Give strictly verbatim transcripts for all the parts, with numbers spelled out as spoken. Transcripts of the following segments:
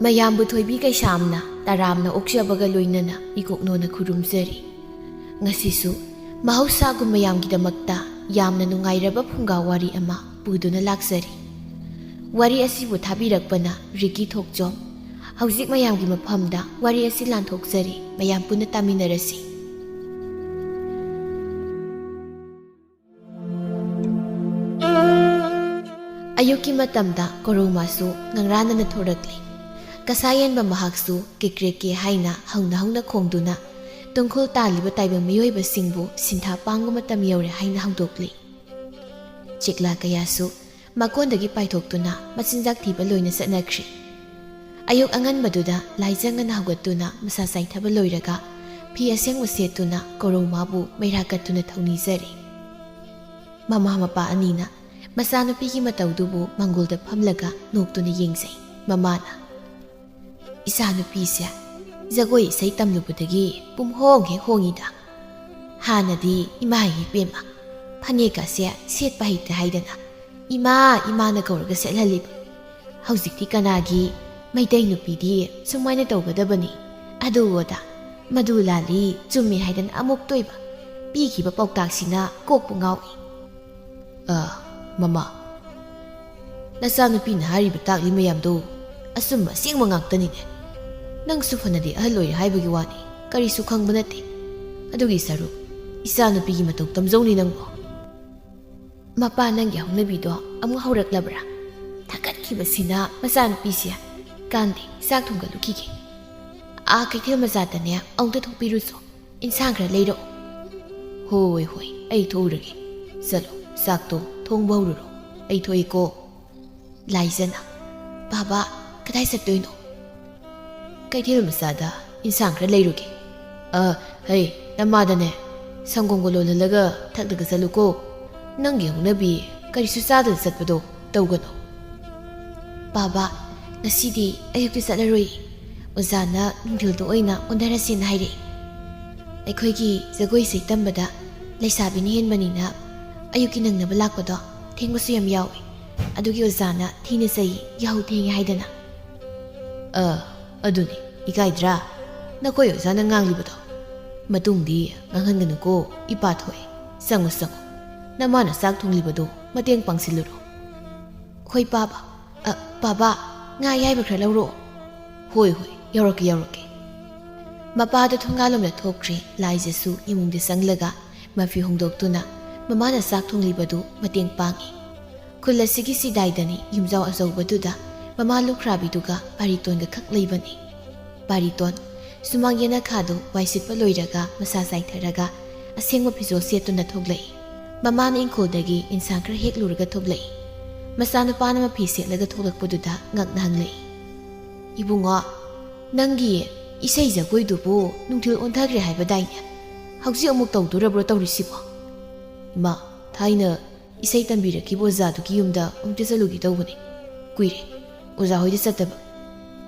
ꯃꯌꯥꯝꯕꯨ ꯊꯣꯏꯕꯤ ꯀꯩꯁꯥꯝꯅ ꯇꯔꯥꯝꯅ ꯑꯣꯛꯆꯕꯒ ꯂꯣꯏꯅꯅ ꯏꯀꯣꯛꯅꯣꯅ ꯈꯨꯔꯨꯝꯖꯔꯤ꯫ ꯉꯁꯤꯁꯨ ꯃꯍꯧꯁꯥꯒꯨꯝ ꯃꯌꯥꯝꯒꯤꯗꯃꯛꯇ ꯌꯥꯝꯅ ꯅꯨꯡꯉꯥꯏꯔꯕ ꯐꯨꯡꯒꯥ ꯋꯥꯔꯤ ꯑꯃ ꯄꯨꯗꯨꯅ ꯂꯥꯛꯆꯔꯤ꯫ ꯋꯥꯔꯤ ꯑꯁꯤꯕꯨ ꯊꯥꯕꯤꯔꯛꯄꯅ ꯔꯤꯀꯤ ꯊꯣꯛꯆꯣꯝ꯫ ꯍꯧꯖꯤꯛ ꯃꯌꯥꯝꯒꯤ ꯃꯐꯝꯗ ꯋꯥꯔꯤ ꯑꯁꯤ ꯂꯥꯟꯊꯣꯛꯆꯔꯤ, ꯃꯌꯥꯝ ꯄꯨꯟꯅ ꯇꯥꯃꯤꯟꯅꯔꯁꯤ꯫ ꯑꯌꯨꯛꯀꯤ ꯃꯇꯝꯗ ꯀꯣꯔꯧꯃꯥꯁꯨ ꯉꯪꯔꯥꯟꯅꯅ ꯊꯣꯔꯛꯂꯤ꯫ ꯀꯁꯥ ꯌꯦꯟꯕ ꯃꯍꯥꯛꯁꯨ ꯀꯦꯀ꯭ꯔꯦꯛꯀꯦ ꯍꯥꯏꯅ ꯍꯧꯅ ꯍꯧꯅ ꯈꯣꯡꯗꯨꯅ ꯇꯨꯡꯈꯨꯜ ꯇꯥꯜꯂꯤꯕ ꯇꯥꯏꯕꯪ ꯃꯤꯑꯣꯏꯕꯁꯤꯡꯕꯨ ꯁꯤꯟꯊꯥ ꯄꯥꯡꯕ ꯃꯇꯝ ꯌꯧꯔꯦ ꯍꯥꯏꯅ ꯍꯧꯗꯣꯛꯂꯤ꯫ ꯆꯦꯛꯂꯥ ꯀꯌꯥꯁꯨ ꯃꯀꯣꯟꯗꯒꯤ ꯄꯥꯏꯊꯣꯛꯇꯨꯅ ꯃꯆꯤꯟꯖꯥꯛ ꯊꯤꯕ ꯂꯣꯏꯅ ꯆꯠꯅꯈ꯭ꯔꯤ꯫ ꯑꯌꯨꯛ ꯑꯉꯟꯕꯗꯨꯗ ꯂꯥꯏꯖ ꯉꯟꯅ ꯍꯧꯒꯠꯇꯨꯅ ꯃꯁꯥ ꯆꯥꯏꯊꯕ ꯂꯣꯏꯔꯒ ꯐꯤ ꯑꯁꯦꯡꯕ ꯁꯦꯠꯇꯨꯅ ꯀꯣꯔꯧꯃꯥꯕꯨ ꯃꯩꯔꯥ ꯀꯠꯇꯨꯅ ꯊꯧꯅꯤꯖꯔꯤ꯫ ꯃꯃꯥ ꯃꯄꯥ ꯑꯅꯤꯅ ꯃꯆꯥꯅꯨꯄꯤꯒꯤ ꯃꯇꯧꯗꯨꯕꯨ ꯃꯪꯒꯣꯜꯗ ꯐꯝꯂꯒ ꯅꯣꯛꯇꯨꯅ ꯌꯦꯡꯖꯩ꯫ ꯃꯃꯥꯅ, "ꯏꯆꯥꯅꯨꯄꯤꯁꯦ ꯖꯒꯣꯏ ꯏꯁꯩ ꯇꯝꯂꯨꯕꯗꯒꯤ ꯄꯨꯝꯍꯣꯡ ꯍꯦꯛ ꯍꯣꯡꯉꯤꯗ꯫ ꯍꯥꯟꯅꯗꯤ ꯏꯃꯥ ꯏꯕꯦꯝꯃ ꯐꯅꯦꯛꯀꯁꯦ ꯁꯦꯠꯄ ꯍꯩꯇꯦ ꯍꯥꯏꯗꯅ ꯏꯃꯥ ꯏꯃꯥꯅ ꯀꯧꯔꯒ ꯁꯦꯠꯍꯜꯂꯤꯕ꯫ ꯍꯧꯖꯤꯛꯇꯤ ꯀꯅꯥꯒꯤ ꯃꯩꯇꯩ ꯅꯨꯄꯤꯗꯤ ꯁꯨꯃꯥꯏꯅ ꯇꯧꯒꯗꯕꯅꯤ, ꯑꯗꯨ ꯑꯗꯥ, ꯃꯗꯨ ꯂꯥꯜꯂꯤ ꯆꯨꯝꯃꯤ ꯍꯥꯏꯗꯅ ꯑꯃꯨꯛꯇꯣꯏꯕ ꯄꯤꯈꯤꯕ ꯄꯥꯎꯇꯥꯛꯁꯤꯅ ꯀꯣꯛꯄꯨ ꯉꯥꯎꯏ꯫" "ꯑ, ꯃꯃꯥ, ꯅꯆꯥꯅꯨꯄꯤꯅ ꯍꯥꯏꯔꯤꯕ ꯇꯥꯛꯂꯤ ꯃꯌꯥꯝꯗꯣ ꯑꯆꯨꯝꯕ ꯑꯁꯦꯡꯕ ꯉꯥꯛꯇꯅꯤꯅꯦ꯫ ꯅꯪꯁꯨ ꯐꯅꯗꯤ ꯑꯍꯜ ꯑꯣꯏꯔꯦ ꯍꯥꯏꯕꯒꯤ ꯋꯥꯅꯤ, ꯀꯔꯤꯁꯨ ꯈꯪꯕ ꯅꯠꯇꯦ꯫ ꯑꯗꯨꯒꯤ ꯁꯔꯨꯛ ꯏꯆꯥꯅꯨꯄꯤꯒꯤ ꯃꯇꯧ ꯇꯝꯖꯧꯅꯤ ꯅꯪꯕꯣ꯫" "ꯃꯄꯥ, ꯅꯪꯒꯤ ꯍꯧꯅꯕꯤꯗꯣ ꯑꯃꯨꯛ ꯍꯧꯔꯛꯂꯕ꯭ꯔꯥ?" ꯊꯥꯒꯠꯈꯤꯕꯁꯤꯅ ꯃꯆꯥꯅꯨꯄꯤꯁꯦ꯫ "ꯀꯥꯟꯗꯦ, ꯆꯥꯛ ꯊꯣꯡꯒꯠꯂꯨꯈꯤꯒꯦ꯫ ꯑꯥ ꯀꯩꯊꯦꯜ ꯃꯆꯥꯗꯅꯦ ꯑꯃꯨꯛꯇ ꯊꯣꯛꯄꯤꯔꯨꯆꯣ, ꯏꯟꯁꯥꯡ ꯈꯔ ꯂꯩꯔꯛꯑꯣ꯫" "ꯍꯣꯏ ꯍꯣꯏ, ꯑꯩ ꯊꯣꯛꯎꯔꯒꯦ꯫ ꯆꯠꯂꯣ, ꯆꯥꯛꯇꯣ ꯊꯣꯡꯕ ꯍꯧꯔꯨꯔꯣ, ꯑꯩ ꯊꯣꯛꯑꯦꯀꯣ꯫" ꯂꯥꯏꯖꯅ, "ꯕꯥꯕꯥ, ꯀꯗꯥꯏ ꯆꯠꯇꯣꯏꯅꯣ?" "ꯀꯩꯊꯦꯜ ꯃꯆꯥꯗ ꯏꯟꯁꯥꯡ ꯈꯔ ꯂꯩꯔꯨꯒꯦ꯫" "ꯑ, ꯍꯩ, ꯅꯃꯥꯗꯅꯦ ꯁꯪꯒꯣꯝꯒ ꯂꯣꯜꯍꯜꯂꯒ ꯊꯛꯂꯒ ꯆꯠꯂꯨꯀꯣ꯫ ꯅꯪꯒꯤ ꯍꯧꯅꯕꯤ ꯀꯔꯤꯁꯨ ꯆꯥꯗꯅ ꯆꯠꯄꯗꯣ ꯇꯧꯒꯅꯨ꯫" "ꯕꯥꯕꯥ, ꯉꯁꯤꯗꯤ ꯑꯌꯨꯛꯇ ꯆꯠꯂꯔꯣꯏ꯫ ꯑꯣꯖꯥꯅ ꯅꯨꯡꯊꯤꯜꯗ ꯑꯣꯏꯅ ꯑꯣꯟꯊꯔꯁꯦꯅ ꯍꯥꯏꯔꯛꯏ꯫ ꯑꯩꯈꯣꯏꯒꯤ ꯖꯒꯣꯏ ꯏꯁꯩ ꯇꯝꯕꯗ ꯂꯩꯁꯥꯕꯤꯅ ꯍꯦꯟꯕꯅꯤꯅ ꯑꯌꯨꯛꯀꯤ ꯅꯪꯅꯕ ꯂꯥꯛꯄꯗꯣ ꯊꯦꯡꯕꯁꯨ ꯌꯥꯝ ꯌꯥꯎꯏ꯫ ꯑꯗꯨꯒꯤ ꯑꯣꯖꯥꯅ ꯊꯤꯅ ꯆꯩ, ꯌꯥꯍꯧ ꯊꯦꯡꯉꯦ ꯍꯥꯏꯗꯅ꯫" ꯑ, ꯑꯗꯨꯅꯤ, ꯏꯀꯥꯏꯗ꯭ꯔꯥ? ꯅꯈꯣꯏ ꯑꯣꯖꯥꯅ ꯉꯥꯡꯂꯤꯕꯗꯣ꯫ ꯃꯇꯨꯡꯗꯤ ꯉꯥꯡꯍꯟꯒꯅꯨꯀꯣ, ꯏꯄꯥ ꯊꯣꯛꯑꯦ꯫ ꯆꯪꯉꯨ, ꯆꯪꯉꯨ꯫ ꯅꯃꯥꯅ ꯆꯥꯛ ꯊꯣꯡꯂꯤꯕꯗꯣ ꯃꯇꯦꯡ ꯄꯥꯡꯁꯤꯜꯂꯨꯔꯣ꯫ ꯍꯣꯏ, ꯄꯥꯕ꯫ ꯑ, ꯄꯥꯕ, ꯉꯥ ꯑꯌꯥꯏꯕ ꯈꯔ ꯂꯧꯔꯛꯑꯣ꯫ ꯍꯣꯏ, ꯍꯣꯏ, ꯌꯧꯔꯛꯀꯦ, ꯌꯧꯔꯛꯀꯦ꯫ ꯃꯄꯥꯗꯣ ꯊꯣꯡꯒꯥꯜꯂꯣꯝꯗ ꯊꯣꯛꯈ꯭ꯔꯦ꯫ ꯂꯥꯏꯖꯁꯨ ꯏꯃꯨꯡꯗ ꯆꯪꯂꯒ ꯃꯐꯤ ꯍꯣꯡꯗꯣꯛꯇꯨꯅ ꯃꯃꯥꯅ ꯆꯥꯛ ꯊꯣꯡꯂꯤꯕꯗꯨ ꯃꯇꯦꯡ ꯄꯥꯡꯉꯤ꯫ ꯈꯨꯜ ꯑꯁꯤꯒꯤ ꯁꯤꯗꯥꯏꯗꯅꯤ ꯌꯨꯝꯖꯥꯎ ꯑꯆꯧꯕꯗꯨꯗ ꯃꯃꯥ ꯂꯨꯈ꯭ꯔꯥꯕꯤꯗꯨꯒ ꯄꯥꯔꯤꯇꯣꯟꯒ ꯈꯛ ꯂꯩꯕꯅꯤ꯫ ꯄꯥꯔꯤꯇꯣꯟ, ꯁꯨꯃꯥꯡ ꯌꯦꯅꯈꯥꯗꯨ ꯋꯥꯏꯁꯤꯠꯄ ꯂꯣꯏꯔꯒ ꯃꯁꯥ ꯆꯥꯏꯊꯔꯒ ꯑꯁꯦꯡꯕ ꯐꯤꯖꯣꯜ ꯁꯦꯠꯇꯨꯅ ꯊꯣꯛꯂꯛꯏ꯫ ꯃꯃꯥꯅ ꯏꯪꯈꯣꯜꯗꯒꯤ ꯏꯟꯁꯥꯡ ꯈꯔ ꯍꯦꯛꯂꯨꯔꯒ ꯊꯣꯛꯂꯛꯏ꯫ ꯃꯆꯥꯅꯨꯄꯥꯅ ꯃꯐꯤ ꯁꯦꯠꯂꯒ ꯊꯣꯛꯂꯛꯄꯗꯨꯗ ꯉꯛꯅ ꯍꯪꯂꯛꯏ, "ꯏꯕꯨꯡꯉꯣ, ꯅꯪꯒꯤ ꯏꯁꯩ ꯖꯒꯣꯏꯗꯨꯕꯨ ꯅꯨꯡꯊꯤꯜ ꯑꯣꯟꯊꯈ꯭ꯔꯦ ꯍꯥꯏꯕꯗꯥꯏꯅꯦ? ꯍꯧꯖꯤꯛ ꯑꯃꯨꯛ ꯇꯧꯗꯣꯔꯕ꯭ꯔꯣ ꯇꯧꯔꯤꯁꯤꯕꯣ?" "ꯏꯃꯥ, ꯊꯥꯏꯅ ꯏꯁꯩ ꯇꯝꯕꯤꯔꯛꯈꯤꯕ ꯑꯣꯖꯥꯗꯨꯒꯤ ꯌꯨꯝꯗ ꯑꯃꯨꯛꯇ ꯆꯠꯂꯨꯒꯦ ꯇꯧꯕꯅꯤ꯫ ꯀꯨꯏꯔꯦ ꯑꯣꯖꯥ ꯍꯣꯏꯗ ꯆꯠꯇꯕ꯫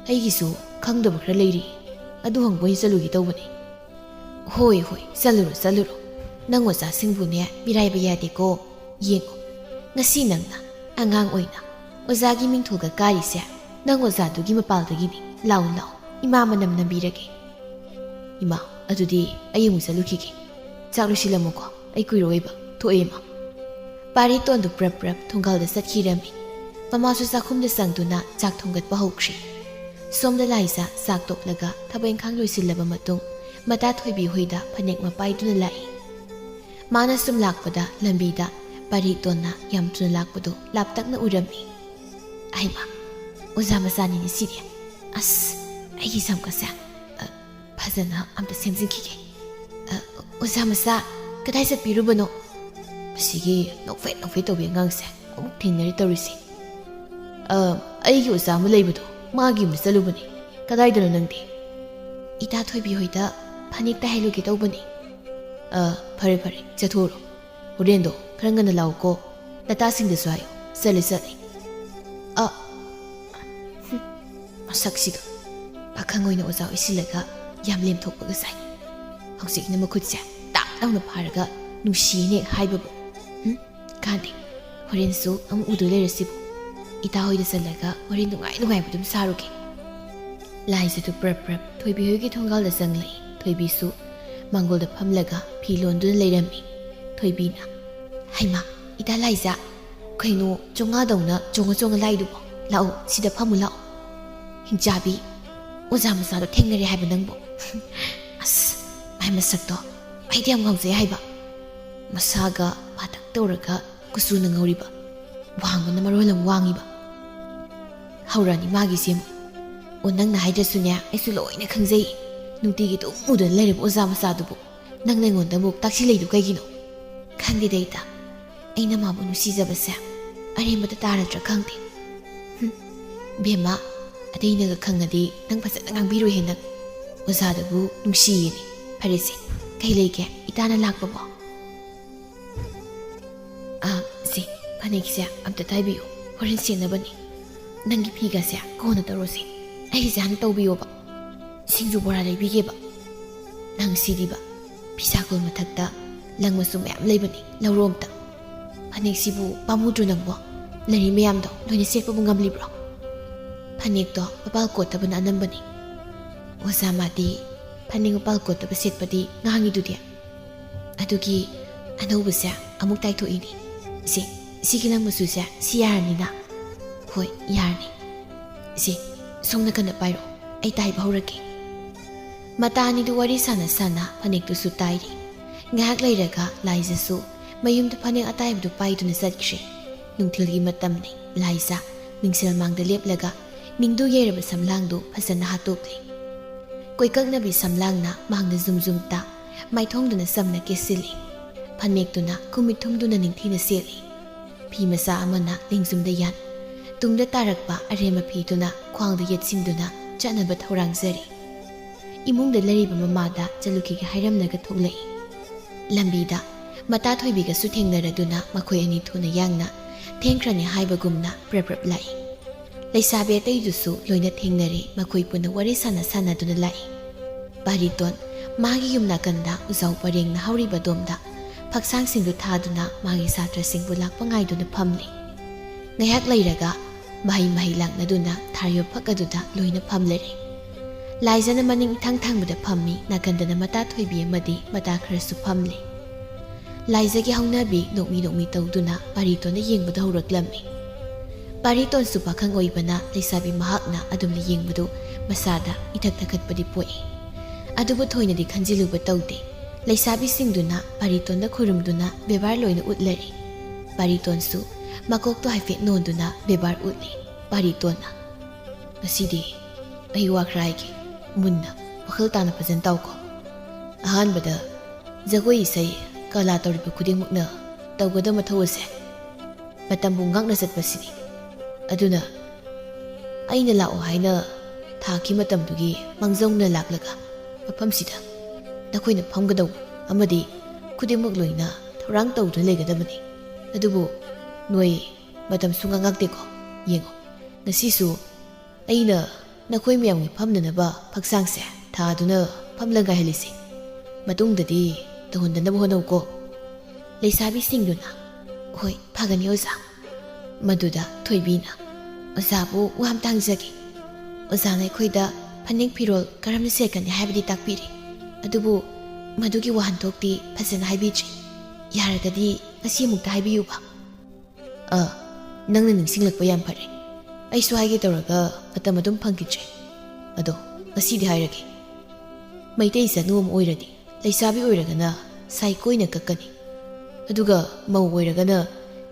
ꯑꯩꯒꯤꯁꯨ ꯈꯪꯗꯕ ꯈꯔ ꯂꯩꯔꯤ꯫ ꯑꯗꯨ ꯍꯪꯕ ꯑꯣꯏꯅ ꯆꯠꯂꯨꯒꯦ ꯇꯧꯕꯅꯤ꯫" "ꯍꯣꯏ, ꯍꯣꯏ, ꯆꯠꯂꯨꯔꯣ, ꯆꯠꯂꯨꯔꯣ꯫ ꯅꯪ ꯑꯣꯖꯥꯁꯤꯡꯕꯨꯅꯦ ꯃꯤꯔꯥꯏꯕ ꯌꯥꯗꯦꯀꯣ꯫ ꯌꯦꯡꯉꯣ, ꯉꯁꯤ ꯅꯪꯅ ꯑꯉꯥꯡ ꯑꯣꯏꯅ ꯑꯣꯖꯥꯒꯤ ꯃꯤꯡꯊꯣꯜꯒ ꯀꯥꯔꯤꯁꯦ ꯅꯪ ꯑꯣꯖꯥꯗꯨꯒꯤ ꯃꯄꯥꯜꯗꯒꯤꯅꯤ꯫ ꯂꯥꯎ, ꯂꯥꯎ, ꯏꯃꯥ ꯃꯅꯝ ꯅꯝꯕꯤꯔꯒꯦ꯫" "ꯏꯃꯥ, ꯑꯗꯨꯗꯤ ꯑꯩ ꯑꯃꯨꯛ ꯆꯠꯂꯨꯈꯤꯒꯦ꯫ ꯆꯥꯛ ꯂꯣꯏꯁꯤꯜꯂꯝꯃꯨꯀꯣ, ꯑꯩ ꯀꯨꯏꯔꯣꯏꯕ꯫ ꯊꯣꯛꯑꯦ, ꯏꯃꯥ꯫" ꯄꯥꯔꯤꯇꯣꯟꯗꯨ ꯄ꯭ꯔꯞ ꯄ꯭ꯔꯞ ꯊꯣꯡꯒꯥꯜꯗ ꯆꯠꯈꯤꯔꯝꯃꯤ꯫ ꯃꯃꯥꯁꯨ ꯆꯥꯛꯈꯨꯝꯗ ꯆꯪꯗꯨꯅ ꯆꯥꯛ ꯊꯣꯡꯒꯠꯄ ꯍꯧꯈ꯭ꯔꯤ꯫ ꯁꯣꯝꯗ ꯂꯥꯏꯖꯥ ꯆꯥꯛ ꯇꯣꯛꯂꯒ ꯊꯕꯛ ꯏꯪꯈꯥꯡ ꯂꯣꯏꯁꯤꯜꯂꯕ ꯃꯇꯨꯡ ꯃꯇꯥ ꯊꯣꯏꯕꯤ ꯍꯣꯏꯗ ꯐꯅꯦꯛ ꯃꯄꯥꯏꯗꯨꯅ ꯂꯥꯛꯏ꯫ ꯃꯥꯅ ꯁꯨꯝ ꯂꯥꯛꯄꯗ ꯂꯝꯕꯤꯗ ꯄꯥꯔꯤꯇꯣꯟꯅ ꯌꯥꯝ ꯊꯨꯅ ꯂꯥꯛꯄꯗꯨ ꯂꯥꯞꯇꯛꯅ ꯎꯔꯝꯃꯤ꯫ "ꯑꯍꯩꯃꯥ, ꯑꯣꯖꯥ ꯃꯆꯥꯅꯤꯅꯦ ꯁꯤꯗꯤ꯫ ꯑꯁ, ꯑꯩꯒꯤ ꯁꯝꯒꯁꯦ, ꯑ, ꯐꯖꯅ ꯑꯝꯇ ꯁꯦꯝꯖꯤꯟꯈꯤꯒꯦ꯫ ꯑ, ꯑꯣꯖꯥ ꯃꯆꯥ, ꯀꯗꯥꯏ ꯆꯠꯄꯤꯔꯨꯕꯅꯣ? ꯑꯁꯤꯒꯤ ꯅꯣꯛꯐꯦꯠ ꯅꯣꯛꯐꯦꯠ ꯇꯧꯕꯤ ꯑꯉꯥꯡꯁꯦ ꯑꯃꯨꯛ ꯊꯦꯡꯅꯔꯦ ꯇꯧꯔꯤꯁꯦ꯫ ꯑ, ꯑꯩꯒꯤ ꯑꯣꯖꯥ ꯑꯃ ꯂꯩꯕꯗꯣ, ꯃꯥꯒꯤ ꯌꯨꯝꯗ ꯆꯠꯂꯨꯕꯅꯦ꯫ ꯀꯗꯥꯏꯗꯅꯣ ꯅꯪꯗꯤ?" "ꯏꯇꯥ ꯊꯣꯏꯕꯤ ꯍꯣꯏꯗ ꯐꯅꯦꯛ ꯇꯥꯏꯍꯜꯂꯨꯒꯦ ꯇꯧꯕꯅꯦ꯫" "ꯑ, ꯐꯔꯦ ꯐꯔꯦ, ꯆꯠꯊꯣꯛꯎꯔꯣ꯫ ꯍꯣꯔꯦꯟꯗꯣ ꯈꯔ ꯉꯟꯅ ꯂꯥꯛꯎꯀꯣ꯫ ꯅꯇꯥꯁꯤꯡꯗꯁꯨ ꯍꯥꯏꯌꯨ, ꯆꯠꯂꯦ ꯆꯠꯂꯦ꯫" ꯑ, ꯍꯨꯝ, ꯃꯁꯛꯁꯤꯒ꯫ ꯄꯥꯈꯪ ꯑꯣꯏꯅ ꯑꯣꯖꯥ ꯑꯣꯏꯁꯤꯜꯂꯒ ꯌꯥꯝ ꯂꯦꯝꯊꯣꯛꯄꯒ ꯁꯥꯏ꯫ ꯍꯧꯖꯤꯛꯅ ꯃꯈꯨꯠꯁꯦ ꯇꯥꯛ ꯂꯥꯎꯅ ꯐꯥꯔꯒ ꯅꯨꯡꯁꯤꯅꯦ ꯍꯥꯏꯕꯕꯨ꯫ ꯍꯨꯝ, ꯀꯥꯟꯗꯦ꯫ ꯍꯣꯔꯦꯟꯁꯨ ꯑꯃꯨꯛ ꯎꯗꯣꯏ ꯂꯩꯔꯁꯤꯕꯨ꯫ ꯏꯇꯥ ꯍꯣꯏꯗ ꯆꯠꯂꯒ ꯍꯣꯔꯦꯟ ꯅꯨꯡꯉꯥꯏ ꯅꯨꯡꯉꯥꯏꯕ ꯑꯗꯨꯝ ꯁꯥꯔꯨꯒꯦ꯫ ꯂꯥꯏꯖꯗꯨ ꯄ꯭ꯔꯞ ꯄ꯭ꯔꯞ ꯊꯣꯏꯕꯤ ꯍꯣꯏꯒꯤ ꯊꯣꯡꯒꯥꯜꯗ ꯆꯪꯂꯛꯏ꯫ ꯊꯣꯏꯕꯤꯁꯨ ꯃꯥꯡꯒꯣꯜꯗ ꯐꯝꯂꯒ ꯐꯤ ꯂꯣꯟꯗꯨꯅ ꯂꯩꯔꯝꯃꯤ꯫ ꯊꯣꯏꯕꯤꯅ, "ꯍꯩꯃꯥ, ꯏꯇꯥ ꯂꯥꯏꯖ, ꯀꯩꯅꯣ ꯆꯣꯉꯥꯗꯧꯅ ꯆꯣꯡꯉ ꯆꯣꯡꯉ ꯂꯥꯛꯏꯗꯨꯕꯣ? ꯂꯥꯛꯑꯣ, ꯁꯤꯗ ꯐꯝꯃꯨ ꯂꯥꯛꯑꯣ꯫ ꯍꯤꯡꯆꯥꯕꯤ, ꯑꯣꯖꯥ ꯃꯆꯥꯗꯣ ꯊꯦꯡꯅꯔꯦ ꯍꯥꯏꯕ ꯅꯪꯕꯨ?" ꯑꯁ, ꯃꯥꯏ ꯃꯁꯛꯇꯣ ꯑꯩꯗꯤ ꯌꯥꯝ ꯉꯥꯎꯖꯩ ꯍꯥꯏꯕ꯫ ꯃꯁꯥꯒ ꯄꯥꯇꯛ ꯇꯧꯔꯒ ꯀꯨꯆꯨꯅ ꯉꯧꯔꯤꯕ, ꯋꯥꯡꯕꯅ ꯃꯔꯣꯜ ꯑꯃ ꯋꯥꯡꯉꯤꯕ꯫ ꯍꯧꯔꯛꯑꯅꯤ ꯃꯥꯒꯤꯁꯦ ꯑꯃꯨꯛ꯫ "ꯑꯣ, ꯅꯪꯅ ꯍꯥꯏꯗ꯭ꯔꯁꯨꯅꯦ, ꯑꯩꯁꯨ ꯂꯣꯏꯅ ꯈꯪꯖꯩ꯫ ꯅꯨꯡꯇꯤꯒꯤ ꯑꯗꯨꯝ ꯎꯗꯨꯅ ꯂꯩꯔꯕ ꯑꯣꯖꯥ ꯃꯆꯥꯗꯨꯕꯨ ꯅꯪꯅ ꯑꯩꯉꯣꯟꯗ ꯑꯃꯨꯛ ꯇꯥꯛꯁꯤꯜꯂꯛꯏꯗꯨ ꯀꯩꯒꯤꯅꯣ?" "ꯈꯪꯗꯦꯗ ꯏꯇꯥ, ꯑꯩꯅ ꯃꯥꯕꯨ ꯅꯨꯡꯁꯤꯖꯕꯁꯦ ꯑꯔꯦꯝꯕꯗ ꯇꯥꯔꯗ꯭ꯔꯥ ꯈꯪꯗꯦ꯫" "ꯍꯨꯝ, ꯕꯦꯝꯃ, ꯑꯇꯩꯅꯒ ꯈꯪꯉꯗꯤ ꯅꯪ ꯐꯖꯅ ꯉꯥꯡꯕꯤꯔꯣꯏꯍꯦ ꯅꯪ꯫ ꯑꯣꯖꯥꯗꯨꯕꯨ ꯅꯨꯡꯁꯤꯌꯦꯅꯦ꯫ ꯐꯔꯦꯁꯦ, ꯀꯩ ꯂꯩꯒꯦ ꯏꯇꯥꯅ ꯂꯥꯛꯄꯕꯣ?" "ꯑꯥ, ꯁꯤ ꯐꯅꯦꯛꯁꯦ ꯑꯝꯇ ꯇꯥꯏꯕꯤꯌꯨ, ꯍꯣꯔꯦꯟ ꯁꯦꯠꯅꯕꯅꯤ꯫ ꯅꯪꯒꯤ ꯐꯤꯒꯁꯦ ꯀꯣꯟꯅ ꯇꯧꯔꯣꯁꯦ, ꯑꯩꯒꯤꯁꯦ ꯍꯥꯟꯅ ꯇꯧꯕꯤꯌꯣꯕ꯫ ꯁꯤꯡꯖꯨ ꯕꯣꯔꯥ ꯂꯩꯕꯤꯒꯦꯕ꯫ ꯅꯪ ꯁꯤꯗꯤꯕ, ꯐꯤꯁꯥꯀꯣꯜ ꯃꯊꯛꯇ ꯂꯪ ꯃꯆꯨ ꯃꯌꯥꯝ ꯂꯩꯕꯅꯤ, ꯂꯧꯔꯣ ꯑꯝꯇ꯫ ꯐꯅꯦꯛꯁꯤꯕꯨ ꯄꯥꯝꯃꯨꯗ꯭ꯔꯣ ꯅꯪꯕꯣ? ꯂꯩꯔꯤ ꯃꯌꯥꯝꯗꯣ ꯂꯣꯏꯅ ꯁꯦꯠꯄꯕꯨ ꯉꯝꯂꯤꯕ꯭ꯔꯣ?" ꯐꯅꯦꯛꯇꯣ ꯃꯄꯥꯜ ꯀꯣꯠꯇꯕꯅ ꯑꯅꯝꯕꯅꯤ꯫ "ꯑꯣꯖꯥ, ꯃꯥꯗꯤ ꯐꯅꯦꯛ ꯃꯄꯥꯜ ꯀꯣꯠꯇꯕ ꯁꯦꯠꯄꯗꯤ ꯉꯥꯡꯉꯤꯗꯨꯗꯤ꯫ ꯑꯗꯨꯒꯤ ꯑꯅꯧꯕꯁꯦ ꯑꯃꯨꯛ ꯇꯥꯏꯊꯣꯛꯏꯅꯤ꯫ ꯏꯆꯦ, ꯁꯤꯒꯤ ꯂꯪ ꯃꯆꯨꯁꯦ ꯁꯤ ꯌꯥꯔꯅꯤꯅ?" "ꯍꯣꯏ, ꯌꯥꯔꯅꯤ꯫ ꯏꯆꯦ, ꯁꯣꯝ ꯅꯥꯀꯟꯗ ꯄꯥꯏꯔꯣ, ꯑꯩ ꯇꯥꯏꯕ ꯍꯧꯔꯒꯦ꯫" ꯃꯇꯥ ꯑꯅꯤꯗꯨ ꯋꯥꯔꯤ ꯁꯥꯟꯅ ꯁꯥꯟꯅ ꯐꯅꯦꯛꯇꯨꯁꯨ ꯇꯥꯏꯔꯤ꯫ ꯉꯥꯏꯍꯥꯛ ꯂꯩꯔꯒ ꯂꯥꯏꯖꯁꯨ ꯃꯌꯨꯝꯗ ꯐꯅꯦꯛ ꯑꯇꯥꯏꯕꯗꯨ ꯄꯥꯏꯗꯨꯅ ꯆꯠꯈ꯭ꯔꯦ꯫ ꯅꯨꯡꯊꯤꯜꯒꯤ ꯃꯇꯝꯅꯤ꯫ ꯂꯥꯏꯖ ꯃꯤꯡꯁꯦꯜ ꯃꯥꯡꯗ ꯂꯦꯞꯂꯒ ꯅꯤꯡꯗꯨ ꯌꯩꯔꯕ ꯁꯝꯂꯥꯡꯗꯨ ꯐꯖꯅ ꯍꯥꯠꯇꯣꯛꯂꯤ꯫ ꯀꯣꯏꯀꯛꯅꯕꯤ ꯁꯝꯂꯥꯡꯅ ꯃꯥꯡꯗ ꯖꯨꯝ ꯖꯨꯝ ꯇꯥ, ꯃꯥꯏꯊꯣꯡꯗꯨꯅ ꯆꯝꯅ ꯀꯦꯁꯤꯜꯂꯤ꯫ ꯐꯅꯦꯛꯇꯨꯅ ꯈꯨꯃꯤꯠ ꯊꯨꯝꯗꯨꯅ ꯅꯤꯡꯊꯤꯅ ꯁꯦꯠꯂꯤ꯫ ꯐꯤ ꯃꯆꯥ ꯑꯃꯅ ꯂꯦꯡꯖꯨꯝꯗ ꯌꯥꯟ, ꯇꯨꯡꯗ ꯇꯥꯔꯛꯄ ꯑꯔꯦꯝꯕ ꯐꯤꯗꯨꯅ ꯈ꯭ꯋꯥꯡꯗ ꯌꯦꯠꯁꯤꯟꯗꯨꯅ ꯆꯠꯅꯕ ꯊꯧꯔꯥꯡꯖꯔꯤ꯫ ꯏꯃꯨꯡꯗ ꯂꯩꯔꯤꯕ ꯃꯃꯥꯗ ꯆꯠꯂꯨꯈꯤꯒꯦ ꯍꯥꯏꯔꯝꯂꯒ ꯊꯣꯛꯂꯛꯏ꯫ ꯂꯝꯕꯤꯗ ꯃꯇꯥ ꯊꯣꯏꯕꯤꯒꯁꯨ ꯊꯦꯡꯅꯔꯗꯨꯅ ꯃꯈꯣꯏ ꯑꯅꯤ ꯊꯨꯅ ꯌꯥꯡꯅ ꯊꯦꯡꯈ꯭ꯔꯅꯤ ꯍꯥꯏꯕꯒꯨꯝꯅ ꯄ꯭ꯔꯞ ꯄ꯭ꯔꯞ ꯂꯥꯛꯏ꯫ ꯂꯩꯁꯥꯕꯤ ꯑꯇꯩꯗꯨꯁꯨ ꯂꯣꯏꯅ ꯊꯦꯡꯅꯔꯦ, ꯃꯈꯣꯏ ꯄꯨꯟꯅ ꯋꯥꯔꯤ ꯁꯥꯟꯅ ꯁꯥꯟꯅꯗꯨꯅ ꯂꯥꯛꯏ꯫ ꯕꯥꯔꯤꯇꯣꯟ ꯃꯥꯒꯤ ꯌꯨꯝ ꯅꯥꯀꯟꯗ ꯎꯖꯥꯎ ꯄꯔꯦꯡꯅ ꯍꯧꯔꯤꯕ ꯑꯗꯣꯝꯗ ꯐꯛꯁꯥꯡꯁꯤꯡꯗꯨ ꯊꯥꯗꯨꯅ ꯃꯥꯒꯤ ꯁꯥꯇ꯭ꯔꯁꯤꯡꯕꯨ ꯂꯥꯛꯄ ꯉꯥꯏꯗꯨꯅ ꯐꯝꯂꯤ꯫ ꯉꯥꯏꯍꯥꯛ ꯂꯩꯔꯒ ꯃꯍꯩ ꯃꯍꯩ ꯂꯥꯛꯅꯗꯨꯅ ꯊꯥꯔꯤꯕ ꯐꯛ ꯑꯗꯨꯗ ꯂꯣꯏꯅ ꯐꯝꯂꯔꯦ꯫ ꯂꯥꯏꯖꯅ ꯃꯅꯤꯡ ꯏꯊꯪ ꯊꯪꯕꯗ ꯐꯝꯃꯤ, ꯅꯥꯀꯟꯗꯅ ꯃꯇꯥ ꯊꯣꯏꯕꯤ ꯑꯃꯗꯤ ꯃꯇꯥ ꯈꯔꯁꯨ ꯐꯝꯂꯤ꯫ ꯂꯥꯏꯖꯒꯤ ꯍꯧꯅꯕꯤ ꯅꯣꯛꯃꯤ ꯅꯣꯛꯃꯤ ꯇꯧꯗꯨꯅ ꯄꯥꯔꯤꯇꯣꯟꯗ ꯌꯦꯡꯕꯗ ꯍꯧꯔꯛꯂꯝꯃꯤ꯫ ꯄꯥꯔꯤꯇꯣꯟꯁꯨ ꯄꯥꯈꯪ ꯑꯣꯏꯕꯅ ꯂꯩꯁꯥꯕꯤ ꯃꯍꯥꯛꯅ ꯑꯗꯨꯝꯅ ꯌꯦꯡꯕꯗꯨ ꯃꯁꯥꯗ ꯏꯊꯛ ꯊꯛꯀꯠꯄꯗꯤ ꯄꯣꯛꯏ꯫ ꯑꯗꯨꯕꯨ ꯊꯣꯏꯅꯗꯤ ꯈꯟꯖꯤꯜꯂꯨꯕ ꯇꯧꯗꯦ꯫ ꯂꯩꯁꯥꯕꯤꯁꯤꯡꯗꯨꯅ ꯄꯥꯔꯤꯇꯣꯟꯗ ꯈꯨꯔꯨꯝꯗꯨꯅ ꯕꯦꯕꯥꯔ ꯂꯣꯏꯅ ꯎꯠꯂꯔꯤ꯫ ꯄꯥꯔꯤꯇꯣꯟꯁꯨ ꯃꯀꯣꯛꯇꯣ ꯍꯥꯏꯐꯦꯠ ꯅꯣꯟꯗꯨꯅ ꯕꯦꯕꯥꯔ ꯎꯠꯂꯤ꯫ ꯄꯥꯔꯤꯇꯣꯟꯅ, "ꯉꯁꯤꯗꯤ ꯑꯩ ꯋꯥ ꯈꯔ ꯍꯥꯏꯒꯦ꯫ ꯃꯨꯟꯅ ꯋꯥꯈꯜ ꯇꯥꯅ ꯐꯖꯅ ꯇꯥꯎꯀꯣ꯫ ꯑꯍꯥꯟꯕꯗ, ꯖꯒꯣꯏ ꯏꯁꯩ ꯀꯂꯥ ꯇꯧꯔꯤꯕ ꯈꯨꯗꯤꯡꯃꯛꯅ ꯇꯧꯒꯗꯕ ꯃꯊꯧ ꯑꯁꯦ ꯃꯇꯝꯕꯨ ꯉꯥꯛꯅ ꯆꯠꯄꯁꯤꯅꯤ꯫ ꯑꯗꯨꯅ ꯑꯩꯅ ꯂꯥꯛꯑꯣ ꯍꯥꯏꯅ ꯊꯥꯈꯤ ꯃꯇꯝꯗꯨꯒꯤ ꯃꯥꯡꯖꯧꯅ ꯂꯥꯛꯂꯒ ꯃꯐꯝꯁꯤꯗ ꯅꯈꯣꯏꯅ ꯐꯝꯒꯗꯧꯕ ꯑꯃꯗꯤ ꯈꯨꯗꯤꯡꯃꯛ ꯂꯣꯏꯅ ꯊꯧꯔꯥꯡ ꯇꯧꯗꯨꯅ ꯂꯩꯒꯗꯕꯅꯤ꯫ ꯑꯗꯨꯕꯨ ꯅꯣꯏ ꯃꯇꯝ ꯁꯨꯡꯉꯥꯛ ꯉꯥꯛꯇꯦꯀꯣ꯫ ꯌꯦꯡꯉꯣ, ꯉꯁꯤꯁꯨ ꯑꯩꯅ ꯅꯈꯣꯏ ꯃꯌꯥꯝꯒꯤ ꯐꯝꯅꯅꯕ ꯐꯛꯁꯥꯡꯁꯦ ꯊꯥꯗꯨꯅ ꯐꯝꯂ ꯉꯥꯏꯍꯜꯂꯤꯁꯤ꯫ ꯃꯇꯨꯡꯗꯗꯤ ꯇꯧꯍꯟꯗꯅꯕ ꯍꯣꯠꯅꯧꯀꯣ꯫" ꯂꯩꯁꯥꯕꯤꯁꯤꯡꯗꯨꯅ, "ꯍꯣꯏ, ꯐꯒꯅꯤ ꯑꯣꯖꯥ꯫" ꯃꯗꯨꯗ ꯊꯣꯏꯕꯤꯅ, "ꯑꯣꯖꯥꯕꯨ ꯋꯥ ꯑꯝꯇ ꯍꯪꯖꯒꯦ꯫ ꯑꯣꯖꯥꯅ ꯑꯩꯈꯣꯏꯗ ꯐꯅꯦꯛ ꯐꯤꯔꯣꯜ ꯀꯔꯝꯅ ꯁꯦꯠꯀꯅꯤ ꯍꯥꯏꯕꯗꯤ ꯇꯥꯛꯄꯤꯔꯦ, ꯑꯗꯨꯕꯨ ꯃꯗꯨꯒꯤ ꯋꯥꯍꯟꯊꯣꯛꯇꯤ ꯐꯖꯅ ꯍꯥꯏꯕꯤꯗ꯭ꯔꯤ꯫ ꯌꯥꯔꯒꯗꯤ ꯉꯁꯤ ꯑꯃꯨꯛꯇ ꯍꯥꯏꯕꯤꯌꯨꯕ꯫" "ꯑ, ꯅꯪꯅ ꯅꯤꯡꯁꯤꯡꯂꯛꯄ ꯌꯥꯝ ꯐꯔꯦ꯫ ꯑꯩꯁꯨ ꯍꯥꯏꯒꯦ ꯇꯧꯔꯒ ꯃꯇꯝ ꯑꯗꯨꯝ ꯐꯪꯈꯤꯗ꯭ꯔꯦ꯫ ꯑꯗꯣ ꯉꯁꯤꯗꯤ ꯍꯥꯏꯔꯒꯦ꯫ ꯃꯩꯇꯩ ꯆꯅꯨ ꯑꯃ ꯑꯣꯏꯔꯗꯤ ꯂꯩꯁꯥꯕꯤ ꯑꯣꯏꯔꯒꯅ ꯁꯥꯏ ꯀꯣꯏꯅ ꯀꯛꯀꯅꯤ꯫ ꯑꯗꯨꯒ ꯃꯧ ꯑꯣꯏꯔꯒꯅ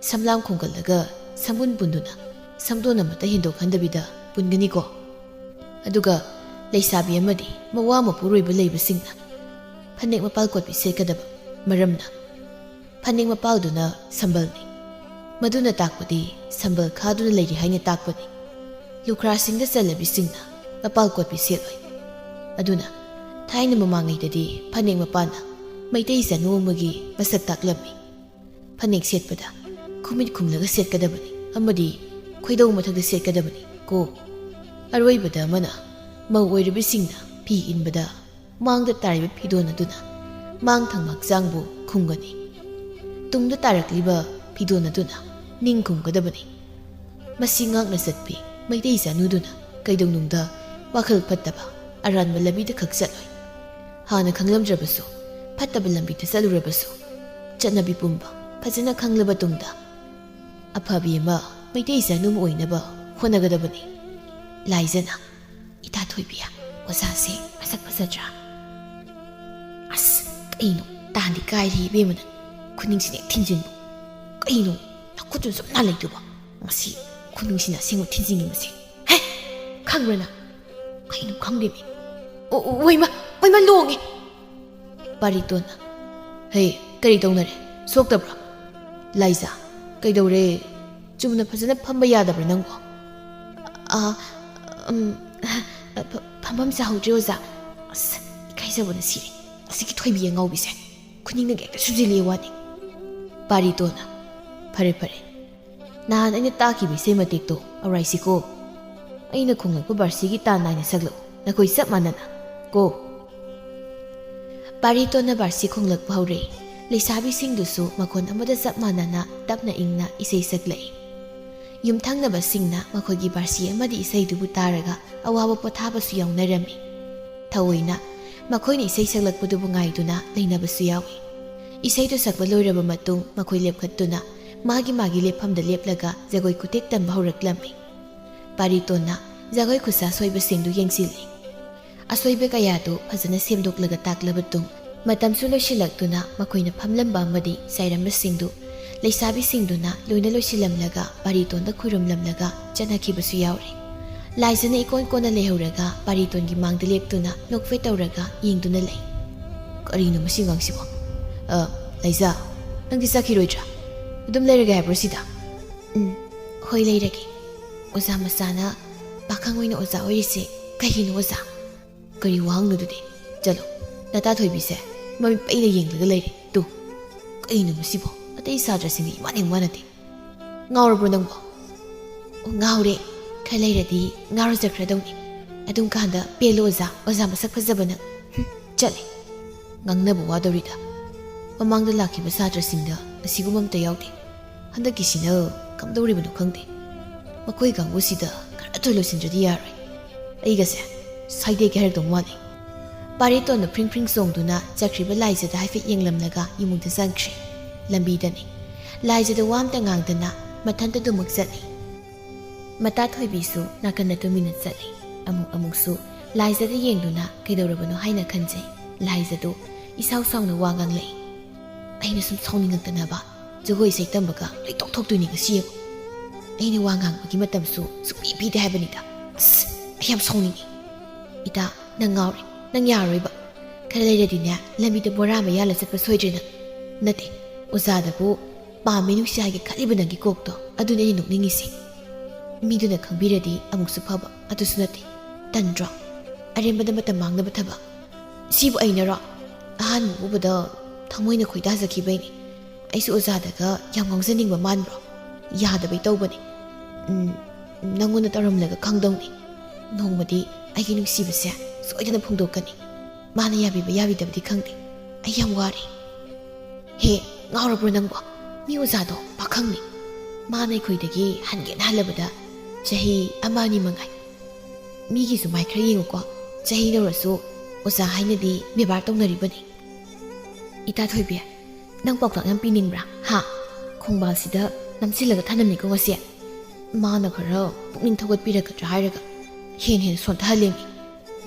ꯁꯝꯂꯥꯡ ꯈꯣꯝꯒꯠꯂꯒ ꯁꯝꯕꯨꯟ ꯄꯨꯟꯗꯨꯅ ꯁꯝꯗꯣꯟ ꯑꯃꯠꯇ ꯍꯦꯟꯗꯣꯛꯍꯟꯗꯕꯤꯗ ꯄꯨꯟꯒꯅꯤꯀꯣ꯫ ꯑꯗꯨꯒ ꯂꯩꯁꯥꯕꯤ ꯑꯃꯗꯤ ꯃꯋꯥ ꯃꯄꯨꯔꯣꯏꯕ ꯂꯩꯕꯁꯤꯡꯅ ꯐꯅꯦꯛ ꯃꯄꯥꯜ ꯀꯣꯠꯄꯤ ꯁꯦꯠꯀꯗꯕ ꯃꯔꯝꯅ ꯐꯅꯦꯛ ꯃꯄꯥꯜꯗꯨꯅ ꯁꯝꯕꯜꯅꯤ꯫ ꯃꯗꯨꯅ ꯇꯥꯛꯄꯗꯤ ꯁꯝꯕꯜ ꯈꯥꯗꯨꯅ ꯂꯩꯔꯤ ꯍꯥꯏꯅ ꯇꯥꯛꯄꯅꯤ꯫ ꯂꯨꯈ꯭ꯔꯥꯁꯤꯡꯗ ꯆꯜꯂꯕꯤꯁꯤꯡꯅ ꯃꯄꯥꯜ ꯀꯣꯠꯄꯤ ꯁꯦꯠꯂꯣꯏ꯫ ꯑꯗꯨꯅ ꯊꯥꯏꯅ ꯃꯃꯥꯡꯉꯩꯗꯗꯤ ꯐꯅꯦꯛ ꯃꯄꯥꯜꯅ ꯃꯩꯇꯩ ꯆꯅꯨ ꯑꯃꯒꯤ ꯃꯁꯛ ꯇꯥꯛꯂꯝꯃꯤ꯫ ꯐꯅꯦꯛ ꯁꯦꯠꯄꯗ ꯈꯨꯃꯤꯠ ꯈꯨꯝꯂꯒ ꯁꯦꯠꯀꯗꯕꯅꯤ ꯑꯃꯗꯤ ꯈꯣꯏꯗꯧ ꯃꯊꯛꯇ ꯁꯦꯠꯀꯗꯕꯅꯤ ꯀꯣ꯫ ꯑꯔꯣꯏꯕꯗ ꯑꯃꯅ ꯃꯧ ꯑꯣꯏꯔꯤꯕꯁꯤꯡꯅ ꯐꯤ ꯏꯟꯕꯗ ꯃꯥꯡꯗ ꯇꯥꯔꯤꯕ ꯐꯤꯗꯣꯟ ꯑꯗꯨꯅ ꯃꯥꯡ ꯊꯪꯕ ꯍꯛꯆꯥꯡꯕꯨ ꯈꯨꯝꯒꯅꯤ꯫ ꯇꯨꯡꯗ ꯇꯥꯔꯛꯂꯤꯕ ꯐꯤꯗꯣꯟ ꯑꯗꯨꯅ ꯅꯤꯡ ꯈꯨꯝꯒꯗꯕꯅꯤ꯫ ꯃꯁꯤ ꯉꯥꯛꯅ ꯆꯠꯄꯤ ꯃꯩꯇꯩ ꯆꯅꯨꯗꯨꯅ ꯀꯩꯗꯧꯅꯨꯡꯗ ꯋꯥꯈꯜ ꯐꯠꯇꯕ, ꯑꯔꯥꯟꯕ ꯂꯝꯕꯤꯗ ꯈꯛ ꯆꯠꯂꯣꯏ꯫ ꯍꯥꯟꯅ ꯈꯪꯂꯝꯗ꯭ꯔꯕꯁꯨ, ꯐꯠꯇꯕ ꯂꯝꯕꯤꯗ ꯆꯠꯂꯨꯔꯕꯁꯨ, ꯆꯠꯅꯕꯤ ꯄꯨꯝꯕ ꯐꯖꯅ ꯈꯪꯂꯕ ꯇꯨꯡꯗ, ꯑꯐꯕꯤ ꯑꯃ ꯃꯩꯇꯩ ꯏꯆꯥꯅꯨ ꯑꯃ ꯑꯣꯏꯅꯕ ꯍꯣꯠꯅꯒꯗꯕꯅꯤ꯫ ꯂꯥꯏꯖꯅ, "ꯏꯇꯥ ꯊꯣꯏꯕꯤ, ꯑꯣꯖꯥꯁꯦ ꯃꯁꯛ ꯐꯖꯗ꯭ꯔꯥ?" "ꯑꯁ, ꯀꯩꯅꯣ, ꯇꯥꯟꯗꯤ ꯀꯥꯏꯔꯦ ꯏꯕꯦꯝꯃ ꯅꯪ꯫ ꯈꯨꯅꯤꯡꯁꯤꯅ ꯍꯦꯛ ꯊꯤꯟꯖꯤꯟꯕ꯫ ꯀꯩꯅꯣ, ꯅꯈꯨꯠꯇꯨ ꯁꯨꯝ ꯅꯥ ꯂꯩꯗꯨꯕꯣ? ꯉꯁꯤ ꯈꯨꯅꯤꯡꯁꯤꯅ ꯑꯁꯦꯡꯕ ꯊꯤꯟꯖꯤꯟꯒꯤ ꯃꯁꯦ꯫ ꯍꯦ! ꯈꯪꯕ꯭ꯔꯥ ꯅꯪ? ꯀꯩꯅꯣ ꯈꯪꯗꯦꯃꯤ꯫ ꯑꯣ, ꯑꯣ, ꯑꯣꯏꯃ, ꯑꯣꯏꯃ, ꯂꯣꯡꯉꯦ!" ꯄꯥꯔꯤꯇꯣꯟꯅ, "ꯍꯦ, ꯀꯔꯤ ꯇꯧꯅꯔꯦ? ꯁꯣꯛꯇꯕ꯭ꯔꯣ?" ꯂꯥꯏꯖꯥ, "ꯀꯩꯗꯧꯔꯦ? ꯆꯨꯝꯅ ꯐꯖꯅ ꯐꯝꯕ ꯌꯥꯗꯕ꯭ꯔꯥ ꯅꯪꯕꯣ?" "ꯑꯥ, ꯎꯝ, ꯐ-, ꯐꯝꯐꯝ ꯆꯥꯍꯧꯗ꯭ꯔꯦ, ꯑꯣꯖꯥ꯫ ꯑꯁ, ꯏꯀꯥꯏꯖꯕꯅ ꯁꯤꯔꯦ꯫ ꯑꯁꯤꯒꯤ ꯊꯣꯏꯕꯤ ꯑꯉꯥꯎꯕꯤꯁꯦ ꯈꯨꯅꯤꯡꯅꯒ ꯍꯦꯛꯇ ꯁꯨꯖꯤꯜꯂꯤ ꯋꯥꯅꯤ꯫" ꯄꯥꯔꯤꯇꯣꯟꯅ, "ꯐꯔꯦ, ꯐꯔꯦ꯫ ꯅꯍꯥꯟ ꯑꯩꯅ ꯇꯥꯛꯈꯤꯕ ꯏꯁꯩ ꯃꯇꯦꯛꯇꯣ ꯑꯧꯔꯥꯏꯁꯤꯀꯣ꯫ ꯑꯩꯅ ꯈꯣꯡꯂꯛꯄ ꯕꯥꯔꯁꯤꯒꯤ ꯇꯥꯟ ꯅꯥꯏꯅ ꯁꯛꯂꯛꯎ꯫ ꯅꯈꯣꯏ ꯆꯞ ꯃꯥꯟꯅꯅ꯫ ꯀꯣ?" ꯄꯥꯔꯤꯇꯣꯟꯅ ꯕꯥꯔꯁꯤ ꯈꯣꯡꯂꯛꯄ ꯍꯧꯔꯛꯏ꯫ ꯂꯩꯁꯥꯕꯤꯁꯤꯡꯗꯨꯁꯨ ꯃꯈꯣꯟ ꯑꯃꯗ ꯆꯞ ꯃꯥꯟꯅꯅ ꯇꯞꯅ ꯏꯪꯅ ꯏꯁꯩ ꯁꯛꯂꯛꯏ꯫ ꯌꯨꯝꯊꯪꯅꯕꯁꯤꯡꯅ ꯃꯈꯣꯏꯒꯤ ꯕꯥꯔꯁꯤ ꯑꯃꯗꯤ ꯏꯁꯩꯗꯨꯕꯨ ꯇꯥꯔꯒ ꯑꯋꯥꯕ ꯄꯣꯊꯥꯕꯁꯨ ꯌꯥꯎꯅꯔꯝꯃꯤ꯫ ꯊꯑꯣꯏꯅ ꯃꯈꯣꯏꯅ ꯏꯁꯩ ꯁꯛꯂꯛꯄꯗꯨꯕꯨ ꯉꯥꯏꯗꯨꯅ ꯂꯩꯅꯕꯁꯨ ꯌꯥꯎꯏ꯫ ꯏꯁꯩꯗꯨ ꯁꯛꯄ ꯂꯣꯏꯔꯕ ꯃꯇꯨꯡ ꯃꯈꯣꯏ ꯂꯦꯞꯈꯠꯇꯨꯅ ꯃꯥꯒꯤ ꯃꯥꯒꯤ ꯂꯦꯞꯐꯝꯗ ꯂꯦꯞꯂꯒ ꯖꯒꯣꯏ ꯈꯨꯇꯦꯛ ꯇꯝꯕ ꯍꯧꯔꯛꯂꯝꯃꯤ꯫ ꯄꯥꯔꯤꯇꯣꯟꯅ ꯖꯒꯣꯏ ꯈꯨꯠꯁꯥ ꯁꯣꯏꯕꯁꯤꯡꯗꯨ ꯌꯦꯡꯁꯤꯜꯂꯤ꯫ ꯑꯁꯣꯏꯕ ꯀꯌꯥꯗꯨ ꯐꯖꯅ ꯁꯦꯝꯗꯣꯛꯂꯒ ꯇꯥꯛꯂꯕ ꯇꯨꯡ, ꯃꯇꯝꯁꯨ ꯂꯣꯏꯁꯤꯜꯂꯛꯇꯨꯅ ꯃꯈꯣꯏꯅ ꯐꯝꯂꯝꯕ ꯑꯃꯗꯤ ꯆꯥꯏꯔꯝꯕꯁꯤꯡꯗꯨ ꯂꯩꯁꯥꯕꯤꯁꯤꯡꯗꯨꯅ ꯂꯣꯏꯅ ꯂꯣꯏꯁꯤꯜꯂꯝꯂꯒ ꯄꯥꯔꯤꯇꯣꯟꯗ ꯈꯨꯔꯨꯝꯂꯝꯂꯒ ꯆꯠꯅꯈꯤꯕꯁꯨ ꯌꯥꯎꯔꯦ꯫ ꯂꯥꯏꯖꯅ ꯏꯀꯣꯟ ꯀꯣꯟꯅ ꯂꯩꯍꯧꯔꯒ ꯄꯥꯔꯤꯇꯣꯟꯒꯤ ꯃꯥꯡꯗ ꯂꯦꯞꯇꯨꯅ ꯅꯣꯛꯐꯦꯠ ꯇꯧꯔꯒ ꯌꯦꯡꯗꯨꯅ ꯂꯩ꯫ "ꯀꯔꯤꯅꯣ ꯃꯁꯤ ꯑꯉꯥꯡꯁꯤꯕꯣ? ꯑ, ꯂꯥꯏꯖ, ꯅꯪꯗꯤ ꯆꯠꯈꯤꯔꯣꯏꯗ꯭ꯔꯥ? ꯑꯗꯨꯝ ꯂꯩꯔꯒꯦ ꯍꯥꯏꯕ꯭ꯔꯣ ꯁꯤꯗ?" "ꯎꯝ, ꯍꯣꯏ, ꯂꯩꯔꯒꯦ꯫ ꯑꯣꯖꯥ ꯃꯆꯥꯅ ꯄꯥꯈꯪ ꯑꯣꯏꯅ ꯑꯣꯖꯥ ꯑꯣꯏꯔꯤꯁꯦ ꯀꯩꯒꯤꯅꯣ, ꯑꯣꯖꯥ?" "ꯀꯔꯤ ꯋꯥꯍꯪꯅꯣ ꯑꯗꯨꯗꯤ? ꯆꯠꯂꯣ, ꯅꯇꯥ ꯊꯣꯏꯕꯤꯁꯦ ꯃꯃꯤꯠ ꯄꯩꯅ ꯌꯦꯡꯂꯒ ꯂꯩꯔꯦ꯫ ꯇꯨ, ꯀꯩꯅꯣ ꯃꯁꯤꯕꯣ? ꯑꯇꯩ ꯁꯥꯇ꯭ꯔꯁꯤꯡꯒ ꯏꯃꯥꯟ ꯍꯦꯛ ꯃꯥꯟꯅꯗꯦ꯫ ꯉꯥꯎꯔꯕ꯭ꯔꯣ ꯅꯪꯕꯣ?" "ꯑꯣ, ꯉꯥꯎꯔꯦ꯫ ꯈꯔ ꯂꯩꯔꯗꯤ ꯉꯥꯎꯔꯖꯈ꯭ꯔꯗꯧꯅꯤ꯫ ꯑꯗꯨꯝ ꯀꯥꯟꯗ ꯄꯦꯜꯂꯣ ꯑꯣꯖꯥ, ꯑꯣꯖꯥ ꯃꯁꯛ ꯐꯖꯕꯅ꯫" ꯍꯨꯝ, ꯆꯠꯂꯦ꯫ ꯉꯥꯡꯅꯕ ꯋꯥꯗꯧꯔꯤꯗ꯫ ꯃꯃꯥꯡꯗ ꯂꯥꯛꯈꯤꯕ ꯁꯥꯇ꯭ꯔꯁꯤꯡꯗ ꯑꯁꯤꯒꯨꯝꯕ ꯑꯝꯇ ꯌꯥꯎꯗꯦ꯫ ꯍꯟꯗꯛꯀꯤꯁꯤꯅ ꯀꯝꯗꯧꯔꯤꯕꯅꯣ ꯈꯪꯗꯦ꯫ ꯃꯈꯣꯏ ꯀꯥꯡꯕꯨꯁꯤꯗ ꯈꯔ ꯊꯨꯅ ꯂꯣꯏꯁꯤꯟꯗ꯭ꯔꯗꯤ ꯌꯥꯔꯣꯏ꯫ ꯑꯩꯒꯁꯦ ꯁꯥꯏꯗꯦꯛꯀꯦ ꯍꯥꯏꯔꯛꯇꯧ ꯃꯥꯜꯂꯦ꯫ ꯄꯥꯔꯤꯇꯣꯟꯗꯣ ꯐ꯭ꯔꯤꯡ ꯐ꯭ꯔꯤꯡ ꯆꯣꯡꯗꯨꯅ ꯆꯠꯈ꯭ꯔꯤꯕ ꯂꯥꯏꯖꯗ ꯍꯥꯏꯐꯦꯠ ꯌꯦꯡꯂꯝꯂꯒ ꯏꯃꯨꯡꯗ ꯆꯪꯈ꯭ꯔꯦ꯫ ꯂꯝꯕꯤꯗꯅꯤ꯫ ꯂꯥꯏꯖꯗ ꯋꯥ ꯑꯝꯇ ꯉꯥꯡꯗꯅ ꯃꯊꯟꯇ ꯑꯗꯨꯃꯛ ꯆꯠꯂꯤ꯫ ꯃꯇꯥ ꯊꯣꯏꯕꯤꯁꯨ ꯅꯥꯀꯟꯗ ꯇꯨꯃꯤꯟꯅ ꯆꯠꯂꯤ꯫ ꯑꯃꯨꯛ ꯑꯃꯨꯛꯁꯨ ꯂꯥꯏꯖꯗ ꯌꯦꯡꯗꯨꯅ ꯀꯩꯗꯧꯔꯕꯅꯣ ꯍꯥꯏꯅ ꯈꯟꯖꯩ꯫ ꯂꯥꯏꯖꯗꯨ ꯏꯁꯥꯎ ꯁꯥꯎꯅ ꯋꯥ ꯉꯥꯡꯂꯛꯏ꯫ "ꯑꯩꯅ ꯁꯨꯝ ꯁꯥꯎꯅꯤꯡꯉꯛꯇꯅꯕ ꯖꯒꯣꯏ ꯏꯁꯩ ꯇꯝꯕꯒ ꯂꯣꯏ ꯇꯣꯛꯊꯣꯛꯇꯣꯏꯅꯤ ꯉꯁꯤ ꯌꯦꯡꯉꯨ꯫ ꯑꯩꯅ ꯋꯥ ꯉꯥꯡꯕꯒꯤ ꯃꯇꯝꯁꯨ ꯁꯨꯡꯄꯤ ꯄꯤꯗꯦ ꯍꯥꯏꯕꯅꯤꯗ꯫ ꯑꯁ, ꯑꯩ ꯌꯥꯝ ꯁꯥꯎꯅꯤꯡꯉꯤ꯫ ꯏꯇꯥ, ꯅꯪ ꯉꯥꯎꯔꯦ꯫ ꯅꯪ ꯌꯥꯔꯣꯏꯕ꯫ ꯈꯔ ꯂꯩꯔꯗꯤꯅꯦ, ꯂꯝꯕꯤꯗ ꯕꯣꯔꯥ ꯑꯃ ꯌꯥꯜꯂ ꯆꯠꯄ ꯁꯣꯏꯗ꯭ꯔꯦ ꯅꯪ꯫ ꯅꯠꯇꯦ, ꯑꯣꯖꯥꯗꯕꯨ ꯄꯥꯝꯃꯤ ꯅꯨꯡꯁꯤ ꯍꯥꯏꯒꯦ ꯈꯜꯂꯤꯕ ꯅꯪꯒꯤ ꯀꯣꯛꯇꯣ, ꯑꯗꯨꯅꯦ ꯑꯩꯅ ꯅꯣꯛꯅꯤꯡꯉꯤꯁꯦ꯫ ꯃꯤꯗꯨꯅ ꯈꯪꯕꯤꯔꯗꯤ ꯑꯃꯨꯛꯁꯨ ꯐꯕ, ꯑꯗꯨꯁꯨ ꯅꯠꯇꯦ꯫ ꯇꯟꯗ꯭ꯔꯣ? ꯑꯔꯦꯝꯕꯗ ꯃꯇꯝ ꯃꯥꯡꯅꯕ ꯊꯕꯛ꯫ ꯁꯤꯕꯨ ꯑꯩꯅꯔꯣ? ꯑꯍꯥꯟꯕ ꯎꯕꯗ ꯊꯃꯣꯏꯅ ꯈꯣꯏꯗꯥꯖꯈꯤꯕꯩꯅꯦ꯫ ꯑꯩꯁꯨ ꯑꯣꯖꯥꯗꯒ ꯌꯥꯝ ꯉꯥꯎꯖꯅꯤꯡꯕ ꯃꯥꯟꯕ꯭ꯔꯣ? ꯌꯥꯗꯕꯩ ꯇꯧꯕꯅꯦ꯫ ꯎꯝ, ꯅꯪꯉꯣꯟꯗ ꯇꯧꯔꯝꯂꯒ ꯈꯪꯗꯧꯅꯤ꯫ ꯅꯣꯡꯃꯗꯤ ꯑꯩꯒꯤ ꯅꯨꯡꯁꯤꯕꯁꯦ ꯁꯣꯏꯗꯅ ꯐꯣꯡꯗꯣꯛꯀꯅꯤ꯫ ꯃꯥꯅ ꯌꯥꯕꯤꯕ ꯌꯥꯕꯤꯗꯕꯗꯤ ꯈꯪꯗꯦ꯫ ꯑꯩ ꯌꯥꯝ ꯋꯥꯔꯦ꯫ ꯍꯦ, ꯉꯥꯎꯔꯕ꯭ꯔꯣ ꯅꯪꯕꯣ? ꯃꯤ ꯑꯣꯖꯥꯗꯣ ꯄꯥꯈꯪꯅꯤ꯫ ꯃꯥꯅ ꯑꯩꯈꯣꯏꯗꯒꯤ ꯍꯟꯒꯦꯅ ꯍꯜꯂꯕꯗ ꯆꯍꯤ ꯑꯃ ꯑꯅꯤ ꯃꯉꯥꯏ꯫ ꯃꯤꯒꯤꯁꯨ ꯃꯥꯏ ꯈꯔ ꯌꯦꯡꯉꯨꯀꯣ꯫ ꯆꯍꯤ ꯂꯧꯔꯁꯨ ꯑꯣꯖꯥ ꯍꯥꯏꯅꯗꯤ ꯕꯦꯕꯥꯔ ꯇꯧꯅꯔꯤꯕꯅꯤ꯫ ꯏꯇꯥ ꯊꯣꯏꯕꯤ, ꯅꯪ ꯄꯥꯎꯇꯥꯛ ꯌꯥꯝ ꯄꯤꯅꯤꯡꯕ꯭ꯔꯥ? ꯍꯥ? ꯈꯣꯡꯕꯥꯜꯁꯤꯗ ꯅꯝꯁꯤꯜꯂꯒ ꯊꯥꯅꯝꯅꯤꯀꯣ ꯉꯁꯤ꯫ ꯃꯥꯅ ꯈꯔ ꯄꯨꯛꯅꯤꯡ ꯊꯧꯒꯠꯄꯤꯔꯛꯀꯗ꯭ꯔꯥ ꯍꯥꯏꯔꯒ ꯍꯦꯟ ꯍꯦꯟꯅ ꯁꯣꯟꯊꯍꯜꯂꯦꯃꯤ꯫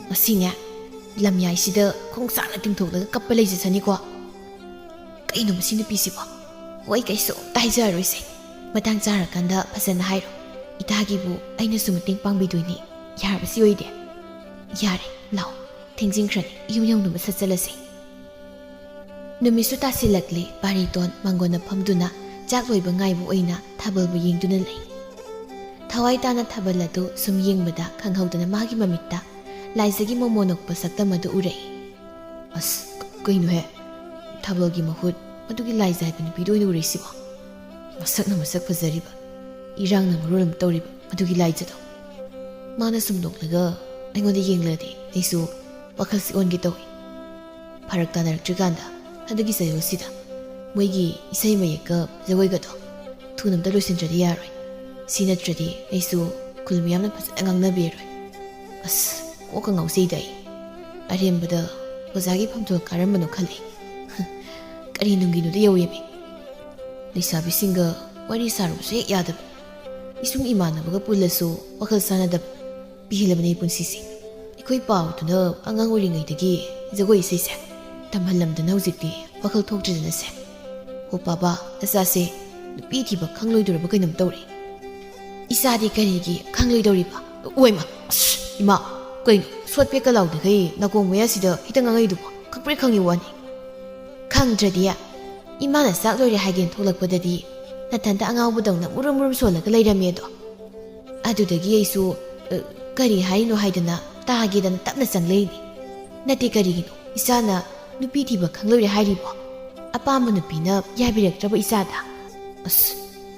ꯉꯁꯤꯅꯦ, ꯂꯝꯌꯥꯏꯁꯤꯗ ꯈꯣꯡꯁꯥꯡꯅ ꯇꯤꯡꯊꯣꯛꯂꯒ ꯀꯞꯄ ꯂꯩꯖꯁꯅꯤꯀꯣ꯫ ꯀꯩꯅꯣ ꯃꯁꯤ ꯅꯨꯄꯤꯁꯤꯕꯣ? ꯍꯣꯏ, ꯀꯩꯁꯨꯝꯇ ꯍꯥꯏꯖꯔꯔꯣꯏꯁꯦ꯫ ꯃꯇꯥꯡ ꯆꯥꯔꯀꯥꯟꯗ ꯐꯖꯅ ꯍꯥꯏꯔꯣ꯫ ꯏꯇꯥꯒꯤꯕꯨ ꯑꯩꯅꯁꯨ ꯃꯇꯦꯡ ꯄꯥꯡꯕꯤꯗꯣꯏꯅꯤ꯫ ꯌꯥꯔꯕꯁꯤ ꯑꯣꯏꯗꯦ꯫ ꯌꯥꯔꯦ, ꯂꯥꯛꯑꯣ꯫ ꯊꯦꯡꯖꯤꯟꯈ꯭ꯔꯅꯤ, ꯌꯨꯝ ꯌꯧꯅꯕ ꯁꯠꯆꯜꯂꯁꯦ꯫ ꯅꯨꯃꯤꯠꯁꯨ ꯇꯥꯁꯤꯜꯂꯛꯂꯦ꯫ ꯄꯥꯔꯤꯇꯣꯟ ꯃꯥꯡꯒꯣꯟꯗ ꯐꯝꯗꯨꯅ ꯆꯥꯛ ꯂꯣꯏꯕ ꯉꯥꯏꯕ ꯑꯣꯏꯅ ꯊꯥꯕꯜꯕꯨ ꯌꯦꯡꯗꯨꯅ ꯂꯩ꯫ ꯊꯋꯥꯏ ꯇꯥꯅ ꯊꯥꯕꯜ ꯑꯗꯨ ꯁꯨꯝ ꯌꯦꯡꯕꯗ ꯈꯪꯍꯧꯗꯅ ꯃꯥꯒꯤ ꯃꯃꯤꯠꯇ ꯂꯥꯏꯖꯒꯤ ꯃꯣꯃꯣꯟ ꯅꯣꯛꯄ ꯁꯛꯇꯝ ꯑꯗꯨ ꯎꯔꯛꯏ꯫ ꯑꯁ, ꯀ-, ꯀꯩꯅꯣꯍꯦ? ꯊꯥꯕꯜꯒꯤ ꯃꯍꯨꯠ ꯑꯗꯨꯒꯤ ꯂꯥꯏꯖ ꯍꯥꯏꯕ ꯅꯨꯄꯤꯗꯣ ꯑꯣꯏꯅ ꯎꯔꯛꯏꯁꯤꯕꯣ? ꯃꯁꯛꯅ ꯃꯁꯛ ꯐꯖꯔꯤꯕ, ꯏꯔꯥꯡꯅ ꯃꯔꯣꯜ ꯑꯃ ꯇꯧꯔꯤꯕ ꯑꯗꯨꯒꯤ ꯂꯥꯏꯖꯗꯣ꯫ ꯃꯥꯅ ꯁꯨꯝ ꯅꯣꯛꯂꯒ ꯑꯩꯉꯣꯟꯗ ꯌꯦꯡꯂꯗꯤ ꯑꯩꯁꯨ ꯋꯥꯈꯜꯁꯤ ꯑꯣꯟꯒꯦ ꯇꯧꯏ꯫ ꯐꯔꯛ ꯇꯥꯅꯔꯛꯇ꯭ꯔꯤꯀꯥꯟꯗ ꯍꯟꯗꯛꯀꯤ ꯆꯌꯣꯜꯁꯤꯗ ꯃꯣꯏꯒꯤ ꯏꯁꯩ ꯃꯌꯦꯛꯀ ꯖꯒꯣꯏꯒꯗꯣ ꯊꯨꯅ ꯑꯝꯇ ꯂꯣꯏꯁꯤꯟꯗ꯭ꯔꯗꯤ ꯌꯥꯔꯣꯏ꯫ ꯁꯤ ꯅꯠꯇ꯭ꯔꯗꯤ ꯑꯩꯁꯨ ꯈꯨꯜ ꯃꯤꯌꯥꯝꯅ ꯐꯖꯅ ꯉꯥꯡꯅꯕꯤꯔꯣꯏ꯫ ꯑꯁ, ꯀꯣꯛꯀ ꯉꯥꯎꯖꯩꯗ ꯑꯩ꯫ ꯑꯔꯦꯝꯕꯗ ꯑꯣꯖꯥꯒꯤ ꯐꯝꯗꯣꯜ ꯀꯥꯔꯝꯕꯅꯣ ꯈꯜꯂꯦ꯫ ꯀꯔꯤ ꯅꯨꯡꯒꯤꯅꯣꯗ ꯌꯧꯋꯦꯃꯤ꯫ ꯂꯩꯁꯥꯕꯤꯁꯤꯡꯒ ꯋꯥꯔꯤ ꯁꯥꯔꯨꯕꯁꯨ ꯍꯦꯛ ꯌꯥꯗꯕ꯫ ꯏꯁꯨꯡ ꯏꯃꯥꯟꯅꯕꯒ ꯄꯨꯜꯂꯁꯨ ꯋꯥꯈꯜ ꯆꯥꯟꯅꯗꯕ꯫ ꯄꯤꯍꯜꯂꯕꯅꯤ ꯄꯨꯟꯁꯤꯁꯦ꯫ ꯑꯩꯈꯣꯏ ꯄꯥꯎꯗꯨꯅ ꯑꯉꯥꯡ ꯑꯣꯏꯔꯤꯉꯩꯗꯒꯤ ꯖꯒꯣꯏ ꯏꯁꯩꯁꯦ ꯇꯝꯍꯜꯂꯝꯗꯅ ꯍꯧꯖꯤꯛꯇꯤ ꯋꯥꯈꯜ ꯊꯣꯛꯇ꯭ꯔꯤꯗꯅꯁꯦ꯫ ꯍꯣ ꯄꯥꯕ, ꯅꯆꯥꯁꯦ ꯅꯨꯄꯤ ꯊꯤꯕ ꯈꯪꯂꯣꯏꯗꯣꯔꯕ ꯀꯩꯅꯣꯝ ꯇꯧꯔꯦ꯫ ꯏꯆꯥꯗꯤ ꯀꯔꯤꯒꯤ ꯈꯪꯂꯣꯏꯗꯧꯔꯤꯕ? ꯑꯣꯏꯃ! ꯑꯁ! ꯏꯃꯥ! ꯀꯩꯅꯣ ꯁꯣꯠꯄꯦ ꯀꯂꯥꯎꯗꯈꯩ ꯅꯥꯀꯣꯡ ꯃꯌꯥꯁꯤꯗ ꯍꯦꯛꯇ ꯉꯥꯡꯉꯛꯏꯗꯨꯕꯣ? ꯈꯪꯄ꯭ꯔꯦꯛ ꯈꯪꯉꯤ ꯋꯥꯅꯤ꯫ ꯈꯪꯗ꯭ꯔꯗꯤ? ꯏꯃꯥꯅ ꯆꯥꯛ ꯂꯣꯏꯔꯦ ꯍꯥꯏꯒꯦꯅ ꯊꯣꯛꯂꯛꯄꯗꯗꯤ ꯅꯊꯟꯇ ꯑꯉꯥꯎꯕꯗꯧꯅ ꯃꯨꯔꯨꯝ ꯃꯨꯔꯨꯝ ꯁꯣꯜꯂꯒ ꯂꯩꯔꯝꯃꯦ ꯑꯗꯣ꯫ ꯑꯗꯨꯗꯒꯤ ꯑꯩꯁꯨ, ꯑ, ꯀꯔꯤ ꯍꯥꯏꯔꯤꯅꯣ ꯍꯥꯏꯗꯅ ꯇꯥꯒꯦꯗꯅ ꯇꯞꯅ ꯆꯪꯂꯛꯏꯅꯤ꯫ ꯅꯠꯇꯦ, ꯀꯔꯤꯒꯤꯅꯣ ꯏꯆꯥꯅ ꯅꯨꯄꯤ ꯊꯤꯕ ꯈꯪꯂꯣꯏꯔꯦ ꯍꯥꯏꯔꯤꯕꯣ? ꯑꯄꯥꯝꯕ ꯅꯨꯄꯤꯅ ꯌꯥꯕꯤꯔꯛꯇ꯭ꯔꯕ ꯏꯆꯥꯗ? ꯑꯁ,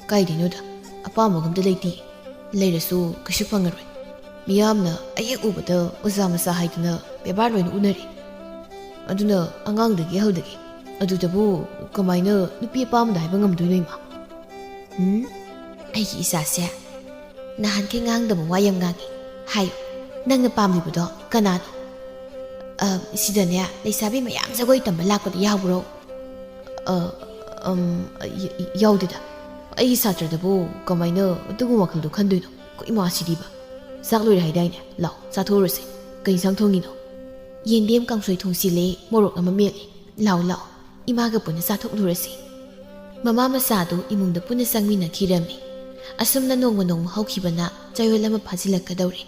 ꯀꯥꯏꯗꯩꯅꯣꯗ, ꯑꯄꯥꯝꯕꯒ ꯑꯝꯇ ꯂꯩꯇꯦ꯫ ꯂꯩꯔꯁꯨ ꯀꯩꯁꯨ ꯐꯪꯉꯔꯣꯏ꯫ ꯃꯤꯌꯥꯝꯅ ꯑꯍꯦꯛ ꯎꯕꯗ ꯑꯣꯖꯥ ꯃꯆꯥ ꯍꯥꯏꯗꯨꯅ ꯕꯦꯕꯥꯔ ꯂꯣꯏꯅ ꯎꯅꯔꯦ꯫ ꯑꯗꯨꯅ ꯑꯉꯥꯡꯗꯒꯤ ꯑꯍꯜꯗꯒꯤ꯫ ꯑꯗꯨꯗꯕꯨ ꯀꯃꯥꯏꯅ ꯅꯨꯄꯤ ꯑꯄꯥꯝꯕꯗ ꯍꯥꯏꯕ ꯉꯝꯗꯣꯏꯅꯣ, ꯏꯃꯥ? ꯎꯝ? ꯑꯩꯒꯤ ꯏꯆꯥꯁꯦ ꯅꯍꯥꯟꯈꯩ ꯉꯥꯡꯗꯕ ꯋꯥ ꯌꯥꯝ ꯉꯥꯡꯉꯤ꯫ ꯍꯥꯏꯌꯨ, ꯅꯪꯅ ꯄꯥꯝꯂꯤꯕꯗꯣ ꯀꯅꯥꯅꯣ? ꯑ, ꯁꯤꯗꯅꯦ ꯂꯩꯁꯥꯕꯤ ꯃꯌꯥꯝ ꯖꯒꯣꯏ ꯇꯝꯕ ꯂꯥꯛꯄꯗ ꯌꯥꯎꯕ꯭ꯔꯣ? ꯑ, ꯑꯝ, ꯌ-, ꯌ-, ꯌꯥꯎꯗꯦꯗ꯫ ꯑꯩꯒꯤ ꯁꯥꯇ꯭ꯔꯗꯕꯨ ꯀꯃꯥꯏꯅ ꯑꯗꯨꯒꯨꯝꯕ ꯋꯥꯈꯜꯗꯣ ꯈꯟꯗꯣꯏꯅꯣ? ꯑꯩꯈꯣꯏ ꯏꯃꯥꯁꯤꯗꯤꯕ꯫ ꯆꯥꯛ ꯂꯣꯏꯔꯦ ꯍꯥꯏꯗꯥꯏꯅꯦ? ꯂꯥꯎ, ꯆꯥꯊꯣꯛꯎꯔꯁꯦ꯫ ꯀꯩ ꯏꯟꯁꯥꯡ ꯊꯣꯡꯉꯤꯅꯣ? ꯌꯦꯟꯗꯦꯝ ꯀꯥꯡꯁꯣꯏ ꯊꯣꯡꯁꯤꯜꯂꯦ, ꯃꯣꯔꯣꯛ ꯑꯃ ꯃꯦꯠꯂꯦ꯫ ꯂꯥꯎ, ꯂꯥꯎ, ꯏꯃꯥꯒ ꯄꯨꯟꯅ ꯆꯥꯊꯣꯛꯂꯨꯔꯁꯤ꯫ ꯃꯃꯥ ꯃꯆꯥꯗꯨ ꯏꯃꯨꯡꯗ ꯄꯨꯟꯅ ꯆꯪꯃꯤꯟꯅꯈꯤꯔꯝꯃꯤ꯫ ꯑꯁꯨꯝꯅ ꯅꯣꯡꯃ ꯅꯣꯡꯃ ꯍꯧꯈꯤꯕꯅ ꯆꯌꯣꯜ ꯑꯃ ꯐꯥꯖꯤꯜꯂꯛꯀꯗꯧꯔꯦ꯫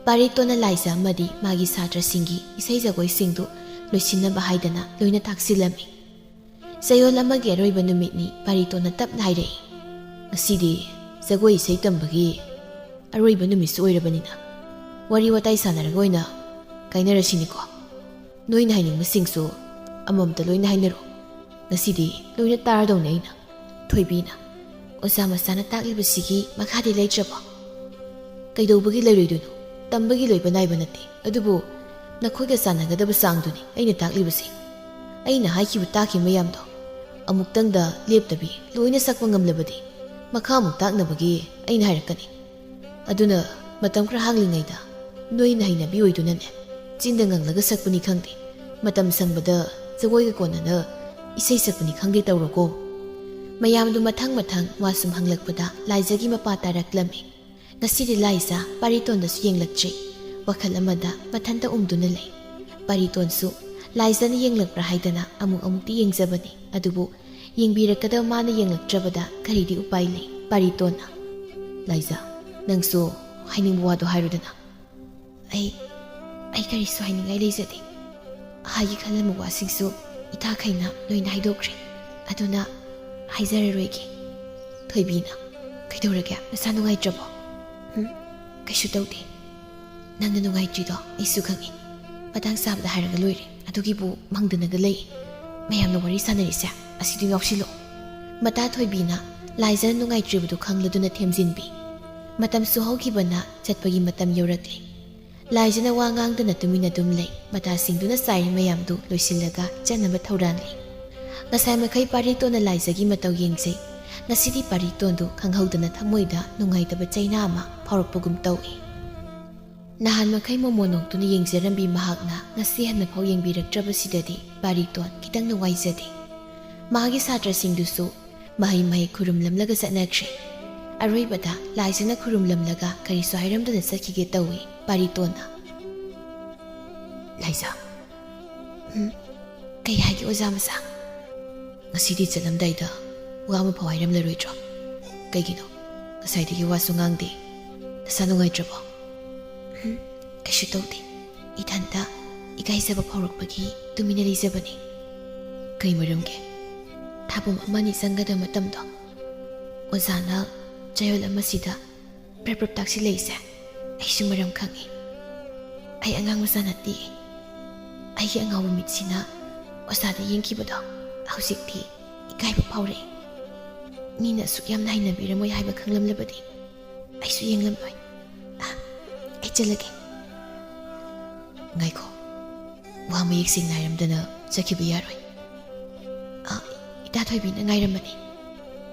ꯄꯥꯔꯤꯇꯣꯟꯅ ꯂꯥꯏꯖ ꯑꯃꯗꯤ ꯃꯥꯒꯤ ꯁꯥꯇ꯭ꯔꯁꯤꯡꯒꯤ ꯏꯁꯩ ꯖꯒꯣꯏꯁꯤꯡꯗꯨ ꯂꯣꯏꯁꯤꯟꯅꯕ ꯍꯥꯏꯗꯅ ꯂꯣꯏꯅ ꯇꯥꯛꯁꯤꯜꯂꯝꯃꯤ꯫ ꯆꯌꯣꯜ ꯑꯃꯒꯤ ꯑꯔꯣꯏꯕ ꯅꯨꯃꯤꯠꯅꯤ꯫ ꯄꯥꯔꯤꯇꯣꯟꯅ ꯇꯞꯅ ꯍꯥꯏꯔꯛꯏ, "ꯉꯁꯤꯗꯤ ꯖꯒꯣꯏ ꯏꯁꯩ ꯇꯝꯕꯒꯤ ꯑꯔꯣꯏꯕ ꯅꯨꯃꯤꯠꯁꯨ ꯑꯣꯏꯔꯕꯅꯤꯅ ꯋꯥꯔꯤ ꯋꯥꯇꯥꯏ ꯁꯥꯟꯅꯔꯒ ꯑꯣꯏꯅ ꯀꯥꯏꯅꯔꯁꯤꯅꯤꯀꯣ꯫ ꯅꯣꯏꯅ ꯍꯥꯏꯅꯤꯡꯕꯁꯤꯡꯁꯨ ꯑꯃꯃꯝꯇ ꯂꯣꯏꯅ ꯍꯥꯏꯅꯔꯣ꯫ ꯉꯁꯤꯗꯤ ꯂꯣꯏꯅ ꯇꯥꯔꯗꯧꯅꯦ ꯑꯩꯅ꯫" ꯊꯣꯏꯕꯤꯅ, "ꯑꯣꯖꯥ ꯃꯆꯥꯅ ꯇꯥꯛꯂꯤꯕꯁꯤꯒꯤ ꯃꯈꯥꯗꯤ ꯂꯩꯇ꯭ꯔꯕꯣ?" "ꯀꯩꯗꯧꯕꯒꯤ ꯂꯩꯔꯣꯏꯗꯣꯏꯅꯣ? ꯇꯝꯕꯒꯤ ꯂꯣꯏꯕ ꯅꯥꯏꯕ ꯅꯠꯇꯦ꯫ ꯑꯗꯨꯕꯨ ꯅꯈꯣꯏꯒ ꯆꯥꯟꯅꯒꯗꯕ ꯆꯥꯡꯗꯨꯅꯤ ꯑꯩꯅ ꯇꯥꯛꯂꯤꯕꯁꯦ꯫ ꯑꯩꯅ ꯍꯥꯏꯈꯤꯕ ꯇꯥꯛꯈꯤꯕ ꯃꯌꯥꯝꯗꯣ ꯑꯃꯨꯛꯇꯪꯗ ꯂꯦꯞꯇꯕꯤ ꯂꯣꯏꯅ ꯁꯛꯄ ꯉꯝꯂꯕꯗꯤ ꯃꯈꯥ ꯑꯃꯨꯛ ꯇꯥꯛꯅꯕꯒꯤ ꯑꯩꯅ ꯍꯥꯏꯔꯛꯀꯅꯤ꯫ ꯑꯗꯨꯅ ꯃꯇꯝ ꯈꯔ ꯍꯥꯡꯂꯤꯉꯩꯗ ꯅꯣꯏꯅ ꯍꯩꯅꯕꯤ ꯑꯣꯏꯗꯨꯅꯅꯦ, ꯆꯤꯟꯗ ꯉꯪꯂꯒ ꯁꯛꯄꯅꯤ ꯈꯪꯗꯦ, ꯃꯇꯝ ꯁꯪꯕꯗ ꯖꯒꯣꯏꯒ ꯀꯣꯟꯅꯅ ꯏꯁꯩ ꯁꯛꯄꯅꯤ ꯈꯪꯗꯦ ꯇꯧꯔꯣꯀꯣ꯫ ꯃꯌꯥꯝꯗꯨ ꯃꯊꯪ ꯃꯊꯪ ꯋꯥ ꯁꯨꯝ ꯍꯪꯂꯛꯄꯗ ꯂꯥꯏꯖꯒꯤ ꯃꯄꯥ ꯇꯥꯔꯛꯂꯝꯃꯤ꯫ ꯉꯁꯤꯗꯤ ꯂꯥꯏꯖ ꯄꯥꯔꯤꯇꯣꯟꯗꯁꯨ ꯌꯦꯡꯂꯛꯇ꯭ꯔꯤ꯫ ꯋꯥꯈꯜ ꯑꯃꯗ ꯃꯊꯟꯇ ꯎꯝꯗꯨꯅ ꯂꯩ꯫ ꯄꯥꯔꯤꯇꯣꯟꯁꯨ ꯂꯥꯏꯖꯅ ꯌꯦꯡꯂꯛꯄ꯭ꯔꯥ ꯍꯥꯏꯗꯅ ꯑꯃꯨꯛ ꯑꯃꯨꯛꯇꯤ ꯌꯦꯡꯖꯕꯅꯤ꯫ ꯑꯗꯨꯕꯨ ꯌꯦꯡꯕꯤꯔꯛꯀꯗꯕ ꯃꯥꯅ ꯌꯦꯡꯂꯛꯇ꯭ꯔꯕꯗ ꯀꯔꯤꯗꯤ ꯎꯄꯥꯏ ꯂꯩ? ꯄꯥꯔꯤꯇꯣꯟꯅ, "ꯂꯥꯏꯖ, ꯅꯪꯁꯨ ꯍꯥꯏꯅꯤꯡꯕ ꯋꯥꯗꯣ ꯍꯥꯏꯔꯨꯗꯅ꯫" "ꯑꯩ, ꯑꯩ ꯀꯔꯤꯁꯨ ꯍꯥꯏꯅꯤꯡꯉꯥꯏ ꯂꯩꯖꯗꯦ꯫ ꯍꯥꯏꯒꯦ ꯈꯜꯂꯝꯕ ꯋꯥꯁꯤꯡꯁꯨ ꯏꯊꯥꯈꯩꯅ ꯂꯣꯏꯅ ꯍꯥꯏꯗꯣꯛꯈ꯭ꯔꯦ꯫ ꯑꯗꯨꯅ ꯍꯥꯏꯖꯔꯔꯣꯏꯒꯦ꯫" ꯊꯣꯏꯕꯤꯅ, "ꯀꯩꯗꯧꯔꯒꯦ? ꯅꯁꯥ ꯅꯨꯡꯉꯥꯏꯇ꯭ꯔꯕꯣ?" "ꯎꯝ, ꯀꯩꯁꯨ ꯇꯧꯗꯦ꯫ ꯅꯪꯅ ꯅꯨꯡꯉꯥꯏꯇ꯭ꯔꯤꯗꯣ ꯑꯩꯁꯨ ꯈꯪꯉꯤ꯫ ꯃꯇꯥꯡ ꯆꯥꯕꯗ ꯍꯥꯏꯔꯒ ꯂꯣꯏꯔꯦ꯫ ꯑꯗꯨꯒꯤꯕꯨ ꯃꯪꯗꯅꯒ ꯂꯩ꯫ ꯃꯌꯥꯝꯅ ꯋꯥꯔꯤ ꯁꯥꯟꯅꯔꯤꯁꯦ ꯑꯁꯤꯗꯨ ꯌꯥꯎꯁꯤꯜꯂꯣ꯫" ꯃꯇꯥ ꯊꯣꯏꯕꯤꯅ ꯂꯥꯏꯖꯅ ꯅꯨꯡꯉꯥꯏꯇ꯭ꯔꯤꯕꯗꯨ ꯈꯪꯂꯗꯨꯅ ꯊꯦꯝꯖꯤꯟꯕꯤ꯫ ꯃꯇꯝꯁꯨ ꯍꯧꯈꯤꯕꯅ ꯆꯠꯄꯒꯤ ꯃꯇꯝ ꯌꯧꯔꯛꯂꯤ꯫ ꯂꯥꯏꯖꯅ ꯋꯥ ꯉꯥꯡꯗꯅ ꯇꯨꯃꯤꯟꯅ ꯑꯗꯨꯝ ꯂꯩ꯫ ꯃꯇꯥꯁꯤꯡꯗꯨꯅ ꯆꯥꯏꯔꯤ ꯃꯌꯥꯝꯗꯨ ꯂꯣꯏꯁꯤꯜꯂꯒ ꯆꯠꯅꯕ ꯊꯧꯔꯥꯡꯂꯤ꯫ ꯉꯁꯥꯏ ꯃꯈꯩ ꯄꯥꯔꯤꯇꯣꯟꯅ ꯂꯥꯏꯖꯒꯤ ꯃꯇꯧ ꯌꯦꯡꯖꯩ꯫ ꯉꯁꯤꯗꯤ ꯄꯥꯔꯤꯇꯣꯟꯗꯨ ꯈꯪꯍꯧꯗꯅ ꯊꯃꯣꯏꯗ ꯅꯨꯡꯉꯥꯏꯇꯕ ꯆꯩꯅꯥ ꯑꯃ ꯐꯥꯎꯔꯛꯄꯒꯨꯝ ꯇꯧꯏ꯫ ꯅꯍꯥꯟ ꯃꯈꯩ ꯃꯣꯃꯣꯟ ꯅꯣꯛꯇꯨꯅ ꯌꯦꯡꯖꯔꯝꯕꯤ ꯃꯍꯥꯛꯅ ꯉꯁꯤ ꯍꯟꯅꯐꯥꯎ ꯌꯦꯡꯕꯤꯔꯛꯇ꯭ꯔꯕꯁꯤꯗꯗꯤ ꯄꯥꯔꯤꯇꯣꯟ ꯈꯤꯇꯪ ꯅꯨꯡꯉꯥꯏꯖꯗꯦ꯫ ꯃꯍꯥꯛꯀꯤ ꯁꯥꯇ꯭ꯔꯁꯤꯡꯗꯨꯁꯨ ꯃꯍꯩ ꯃꯍꯩ ꯈꯨꯔꯨꯝꯂꯝꯂꯒ ꯆꯠꯅꯈ꯭ꯔꯦ꯫ ꯑꯔꯣꯏꯕꯗ ꯂꯥꯏꯖꯅ ꯈꯨꯔꯨꯝꯂꯝꯂꯒ ꯀꯔꯤꯁꯨ ꯍꯥꯏꯔꯝꯗꯅ ꯆꯠꯈꯤꯒꯦ ꯇꯧꯏ ꯄꯥꯔꯤꯇꯣꯟꯅ꯫ "ꯂꯥꯏꯖ꯫" "ꯎꯝ, ꯀꯩ ꯍꯥꯏꯒꯦ ꯑꯣꯖꯥ ꯃꯆꯥ?" "ꯉꯁꯤꯗꯤ ꯆꯠꯂꯝꯗꯥꯏꯗ ꯋꯥ ꯑꯃꯐꯥꯎ ꯍꯥꯏꯔꯝꯂꯔꯣꯏꯗ꯭ꯔꯣ? ꯀꯩꯒꯤꯅꯣ? ꯉꯁꯥꯏꯗꯒꯤ ꯋꯥꯁꯨ ꯉꯥꯡꯗꯦ꯫ ꯅꯁꯥ ꯅꯨꯡꯉꯥꯏꯇ꯭ꯔꯕꯣ?" "ꯎꯝ, ꯀꯩꯁꯨ ꯇꯧꯗꯦ꯫ ꯏꯊꯟꯇ ꯏꯀꯥꯏꯖꯕ ꯐꯥꯎꯔꯛꯄꯒꯤ ꯇꯨꯃꯤꯟꯅ ꯂꯩꯖꯕꯅꯤ꯫" "ꯀꯩ ꯃꯔꯝꯒꯤ?" "ꯊꯥꯕꯨꯝ ꯑꯃꯅꯤ ꯆꯪꯒꯗꯕ ꯃꯇꯝꯗꯣ, ꯑꯣꯖꯥꯅ ꯆꯌꯣꯜ ꯑꯃꯁꯤꯗ ꯄ꯭ꯔꯞ ꯄ꯭ꯔꯞ ꯇꯥꯛꯁꯤꯜꯂꯛꯏꯁꯦ ꯑꯩꯁꯨ ꯃꯔꯝ ꯈꯪꯉꯤ꯫ ꯑꯩ ꯑꯉꯥꯡ ꯃꯆꯥ ꯅꯠꯇꯦ꯫ ꯑꯩꯒꯤ ꯑꯉꯥꯎꯕ ꯃꯤꯠꯁꯤꯅ ꯑꯣꯖꯥꯗ ꯌꯦꯡꯈꯤꯕꯗꯣ ꯍꯧꯖꯤꯛꯇꯤ ꯏꯀꯥꯏꯕ ꯐꯥꯎꯔꯛꯏ꯫ ꯃꯤꯅ ꯑꯁꯨꯛ ꯌꯥꯝꯅ ꯍꯩꯅꯕꯤꯔꯝꯃꯣꯏ ꯍꯥꯏꯕ ꯈꯪꯂꯝꯂꯕꯗꯤ ꯑꯩꯁꯨ ꯌꯦꯡꯂꯝꯂꯣꯏ꯫ ꯑ, ꯑꯩ ꯆꯠꯂꯒꯦ꯫" "ꯉꯥꯏꯈꯣ, ꯋꯥ ꯃꯌꯦꯛ ꯁꯦꯡꯅ ꯍꯥꯏꯔꯝꯗꯅ ꯆꯠꯈꯤꯕ ꯌꯥꯔꯣꯏ꯫" "ꯑ, ꯏꯇꯥ ꯊꯣꯏꯕꯤꯅ ꯉꯥꯏꯔꯝꯕꯅꯤ꯫"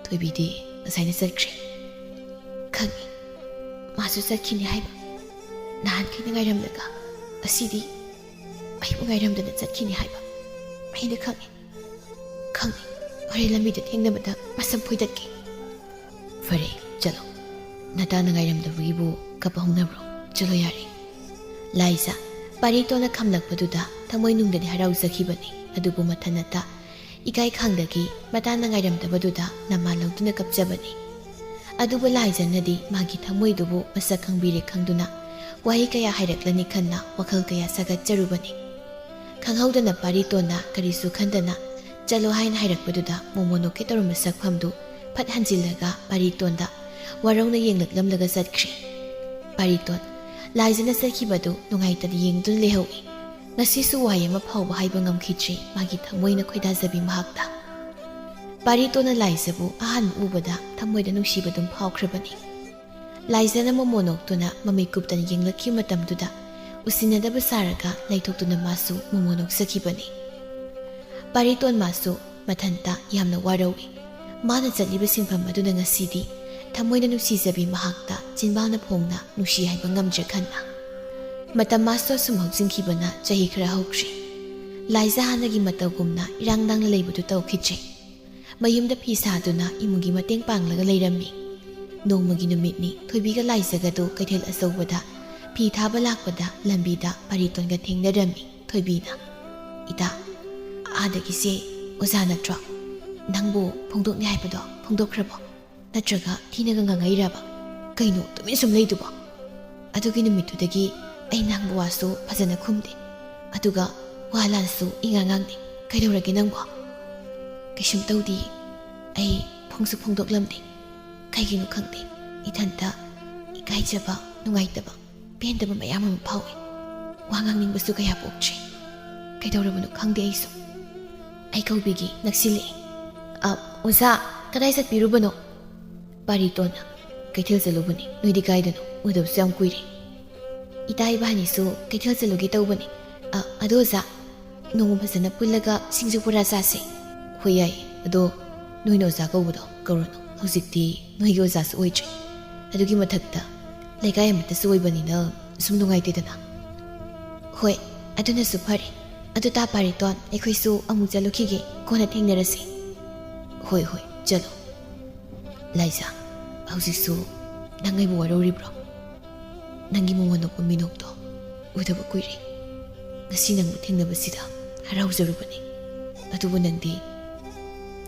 "ꯊꯣꯏꯕꯤꯗꯤ ꯉꯁꯥꯏꯅ ꯆꯠꯈ꯭ꯔꯦ꯫" "ꯈꯪꯉꯤ, ꯃꯥꯁꯨ ꯆꯠꯈꯤꯅꯤ ꯍꯥꯏꯕ꯫ ꯅꯍꯥꯟꯈꯩꯅ ꯉꯥꯏꯔꯝꯂꯒ ꯉꯁꯤꯗꯤ ꯑꯩꯕꯨ ꯉꯥꯏꯔꯝꯗꯅ ꯆꯠꯈꯤꯅꯤ ꯍꯥꯏꯕ ꯑꯩꯅ ꯈꯪꯉꯤ꯫ ꯈꯪꯉꯤ, ꯍꯣꯔꯦꯟ ꯂꯝꯕꯤꯗ ꯊꯦꯡꯅꯕꯗ ꯃꯁꯝ ꯐꯣꯏꯗꯠꯀꯦ꯫ ꯐꯔꯦ, ꯆꯠꯂꯣ꯫ ꯅꯇꯥꯅ ꯉꯥꯏꯔꯝꯗꯕꯒꯤꯕꯨ ꯀꯞꯄ ꯍꯧꯅꯕ꯭ꯔꯣ? ꯆꯠꯂꯣ ꯌꯥꯔꯦ꯫ ꯂꯥꯏꯖ, ꯄꯥꯔꯤꯇꯣꯟꯅ ꯈꯝꯂꯛꯄꯗꯨꯗ ꯊꯃꯣꯏꯅꯨꯡꯗꯗꯤ ꯍꯔꯥꯎꯖꯈꯤꯕꯅꯤ, ꯑꯗꯨꯕꯨ ꯃꯊꯟꯅꯇ ꯏꯀꯥꯏ ꯈꯪꯗꯒꯤ ꯃꯇꯥꯅ ꯉꯥꯏꯔꯝꯗꯕꯗꯨꯗ ꯅꯃꯥ ꯂꯧꯗꯨꯅ ꯀꯞꯆꯕꯅꯤ꯫ ꯑꯗꯨꯕꯨ ꯂꯥꯏꯖꯅꯗꯤ ꯃꯥꯒꯤ ꯊꯃꯣꯏꯗꯨꯕꯨ ꯃꯁꯛ ꯈꯪꯕꯤꯔꯦ ꯈꯪꯗꯨꯅ ꯋꯥꯍꯩ ꯀꯌꯥ ꯍꯥꯏꯔꯛꯂꯅꯤ ꯈꯟꯅ ꯋꯥꯈꯜ ꯀꯌꯥ ꯁꯥꯒꯠꯆꯔꯨꯕꯅꯤ꯫ ꯈꯪꯍꯧꯗꯅ ꯄꯥꯔꯤꯇꯣꯟꯅ ꯀꯔꯤꯁꯨ ꯈꯟꯗꯅ "ꯆꯠꯂꯣ" ꯍꯥꯏꯅ ꯍꯥꯏꯔꯛꯄꯗꯨꯗ ꯃꯣꯃꯣꯅꯣꯛꯀꯤ ꯇꯧꯔꯝꯕ ꯁꯛꯐꯝꯗꯨ ꯐꯠ ꯍꯟꯖꯤꯜꯂꯒ ꯄꯥꯔꯤꯇꯣꯟꯗ ꯋꯥꯔꯧꯅ ꯌꯦꯡꯂꯛꯂꯝꯂꯒ ꯆꯠꯈ꯭ꯔꯤ꯫ ꯄꯥꯔꯤꯇꯣꯟ, ꯂꯥꯏꯖꯅ ꯆꯠꯈꯤꯕꯗꯨ ꯅꯨꯡꯉꯥꯏꯇꯅ ꯌꯦꯡꯗꯨꯅ ꯂꯩꯍꯧꯏ꯫ ꯉꯁꯤꯁꯨ ꯋꯥꯍꯩ ꯑꯃ ꯐꯥꯎꯕ ꯍꯥꯏꯕ ꯉꯝꯈꯤꯗ꯭ꯔꯤ ꯃꯥꯒꯤ ꯊꯃꯣꯏꯅ ꯈꯣꯏꯗꯥꯖꯕꯤ ꯃꯍꯥꯛꯇ꯫ ꯄꯥꯔꯤꯇꯣꯟꯅ ꯂꯥꯏꯖꯕꯨ ꯑꯍꯥꯟꯕ ꯎꯕꯗ ꯊꯃꯣꯏꯗ ꯅꯨꯡꯁꯤꯕꯗꯨꯝ ꯐꯥꯎꯈ꯭ꯔꯕꯅꯤ꯫ ꯂꯥꯏꯖꯅ ꯃꯣꯃꯣ ꯅꯣꯛꯇꯨꯅ ꯃꯃꯤꯠ ꯀꯨꯞꯇꯅ ꯌꯦꯡꯂꯛꯈꯤꯕ ꯃꯇꯝꯗꯨꯗ ꯎꯁꯤꯟꯅꯗꯕ ꯁꯥꯔꯒ ꯂꯩꯊꯣꯛꯇꯨꯅ ꯃꯥꯁꯨ ꯃꯣꯃꯣ ꯅꯣꯛꯆꯈꯤꯕꯅꯤ꯫ ꯄꯥꯔꯤꯇꯣꯟ ꯃꯥꯁꯨ ꯃꯊꯟꯇ ꯌꯥꯝꯅ ꯋꯥꯔꯧꯏ꯫ ꯃꯥꯅ ꯆꯠꯂꯤꯕ ꯁꯤꯟꯐꯝ ꯑꯗꯨꯅ ꯉꯁꯤꯗꯤ ꯊꯃꯣꯏꯅ ꯅꯨꯡꯁꯤꯖꯕꯤ ꯃꯍꯥꯛꯇ ꯆꯤꯟꯕꯥꯜꯅ ꯐꯣꯡꯅ ꯅꯨꯡꯁꯤ ꯍꯥꯏꯕ ꯉꯝꯗ꯭ꯔꯦ ꯈꯟꯅ꯫ ꯃꯇꯝ ꯃꯥꯁꯨ ꯑꯁꯨꯝ ꯍꯧꯖꯤꯟꯈꯤꯕꯅ ꯆꯍꯤ ꯈꯔ ꯍꯧꯈ꯭ꯔꯦ꯫ ꯂꯥꯏꯖ ꯍꯥꯟꯅꯒꯤ ꯃꯇꯧꯒꯨꯝꯅ ꯏꯔꯥꯡ ꯂꯥꯡꯅ ꯂꯩꯕꯗꯨ ꯇꯧꯈꯤꯗ꯭ꯔꯦ꯫ ꯃꯌꯨꯝꯗ ꯐꯤ ꯁꯥꯗꯨꯅ ꯏꯃꯨꯡꯒꯤ ꯃꯇꯦꯡ ꯄꯥꯡꯂꯒ ꯂꯩꯔꯝꯃꯤ꯫ ꯅꯣꯡꯃꯒꯤ ꯅꯨꯃꯤꯠꯅꯤ ꯊꯣꯏꯕꯤꯒ ꯂꯥꯏꯖꯒꯗꯨ ꯀꯩꯊꯦꯜ ꯑꯆꯧꯕꯗ ꯐꯤ ꯊꯥꯕ ꯂꯥꯛꯄꯗ ꯂꯝꯕꯤꯗ ꯄꯥꯔꯤꯇꯣꯟꯒ ꯊꯦꯡꯅꯔꯝꯃꯤ꯫ ꯊꯣꯏꯕꯤꯅ, "ꯏꯇꯥ, ꯑꯥꯗꯒꯤꯁꯦ ꯑꯣꯖꯥ ꯅꯠꯇ꯭ꯔꯣ? ꯅꯪꯕꯨ ꯐꯣꯡꯗꯣꯛꯅꯤ ꯍꯥꯏꯕꯗꯣ ꯐꯣꯡꯗꯣꯛꯈ꯭ꯔꯕꯣ? ꯅꯠꯇ꯭ꯔꯒ ꯊꯤꯅꯒ ꯉꯥꯡꯉꯛꯏꯔꯕ? ꯀꯩꯅꯣ ꯇꯨꯃꯤꯟ ꯁꯨꯝ ꯂꯩꯗꯨꯕꯣ?" ꯑꯗꯨꯒꯤ ꯅꯨꯃꯤꯠꯇꯨꯗꯒꯤ ꯑꯩ ꯅꯪꯕꯨ ꯋꯥꯁꯨ ꯐꯖꯅ ꯈꯨꯝꯗꯦ, ꯑꯗꯨꯒ ꯋꯥ ꯂꯥꯟꯁꯨ ꯏꯉꯥꯡ ꯉꯥꯡꯗꯦ꯫ ꯀꯩꯗꯧꯔꯒꯦ ꯅꯪꯕꯣ? ꯀꯩꯁꯨꯝ ꯇꯧꯗꯤꯌꯦ꯫ ꯑꯩ ꯐꯣꯡꯁꯨ ꯐꯣꯡꯗꯣꯛꯂꯝꯗꯦ꯫ ꯀꯩꯒꯤꯅꯣ ꯈꯪꯗꯦ, ꯏꯊꯟꯇ ꯏꯀꯥꯏꯖꯕ, ꯅꯨꯡꯉꯥꯏꯇꯕ, ꯄꯦꯟꯗꯕ ꯃꯌꯥꯝ ꯑꯃ ꯐꯥꯎꯏ꯫ ꯋꯥ ꯉꯥꯡꯅꯤꯡꯕꯁꯨ ꯀꯌꯥ ꯄꯣꯛꯇ꯭ꯔꯤ꯫ ꯀꯩꯗꯧꯔꯕꯅꯣ ꯈꯪꯗꯦ ꯑꯩꯁꯨ꯫ ꯑꯩ ꯀꯧꯕꯤꯒꯦ, ꯅꯛꯁꯤꯜꯂꯛꯑꯦ꯫ "ꯑ, ꯑꯣꯖꯥ, ꯀꯗꯥꯏ ꯆꯠꯄꯤꯔꯨꯕꯅꯣ?" ꯄꯥꯔꯤꯇꯣꯟꯅ, "ꯀꯩꯊꯦꯜ ꯆꯠꯂꯨꯕꯅꯤ꯫ ꯅꯣꯏꯗꯤ ꯀꯥꯏꯗꯅꯣ? ꯎꯗꯕꯁꯨ ꯌꯥꯝ ꯀꯨꯏꯔꯦ꯫" "ꯏꯇꯥ ꯏꯕꯥꯅꯤꯁꯨ ꯀꯩꯊꯦꯜ ꯆꯠꯂꯨꯒꯦ ꯇꯧꯕꯅꯤ꯫ ꯑ, ꯑꯗꯣ ꯑꯣꯖꯥ, ꯅꯣꯡꯃ ꯐꯖꯅ ꯄꯨꯜꯂꯒ ꯁꯤꯡꯖꯨ ꯕꯣꯔꯥ ꯆꯥꯁꯦ꯫" "ꯍꯣꯏ, ꯌꯥꯏꯌꯦ꯫ ꯑꯗꯣ ꯅꯣꯏꯅ ꯑꯣꯖꯥ ꯀꯧꯕꯗꯣ ꯀꯧꯔꯨꯅꯨ꯫ ꯍꯧꯖꯤꯛꯇꯤ ꯅꯣꯏꯒꯤ ꯑꯣꯖꯥꯁꯨ ꯑꯣꯏꯗ꯭ꯔꯦ꯫ ꯑꯗꯨꯒꯤ ꯃꯊꯛꯇ ꯂꯩꯀꯥꯏ ꯑꯃꯠꯇꯁꯨ ꯑꯣꯏꯕꯅꯤꯅ ꯁꯨꯝ ꯅꯨꯡꯉꯥꯏꯇꯦꯗꯅ꯫ ꯍꯣꯏ, ꯑꯗꯨꯅꯁꯨ ꯐꯔꯦ꯫ ꯑꯗꯨ ꯇꯥ ꯄꯥꯔꯤꯇꯣꯟ, ꯑꯩꯈꯣꯏꯁꯨ ꯑꯃꯨꯛ ꯆꯠꯂꯨꯈꯤꯒꯦ, ꯀꯣꯟꯅ ꯊꯦꯡꯅꯔꯁꯤ꯫ ꯍꯣꯏ, ꯍꯣꯏ, ꯆꯠꯂꯣ꯫ ꯂꯥꯏꯖꯥ, ꯍꯧꯖꯤꯛꯁꯨ ꯅꯪ ꯑꯩꯕꯨ ꯋꯥꯔꯧꯔꯤꯕ꯭ꯔꯣ? ꯅꯪꯒꯤ ꯃꯉꯣꯟ ꯅꯣꯛꯄ ꯃꯤꯅꯣꯛꯇꯣ ꯎꯗꯕ ꯀꯨꯏꯔꯦ꯫ ꯉꯁꯤ ꯅꯪꯕꯨ ꯊꯦꯡꯅꯕꯁꯤꯗ ꯍꯔꯥꯎꯖꯔꯨꯕꯅꯤ꯫ ꯑꯗꯨꯕꯨ ꯅꯪꯗꯤ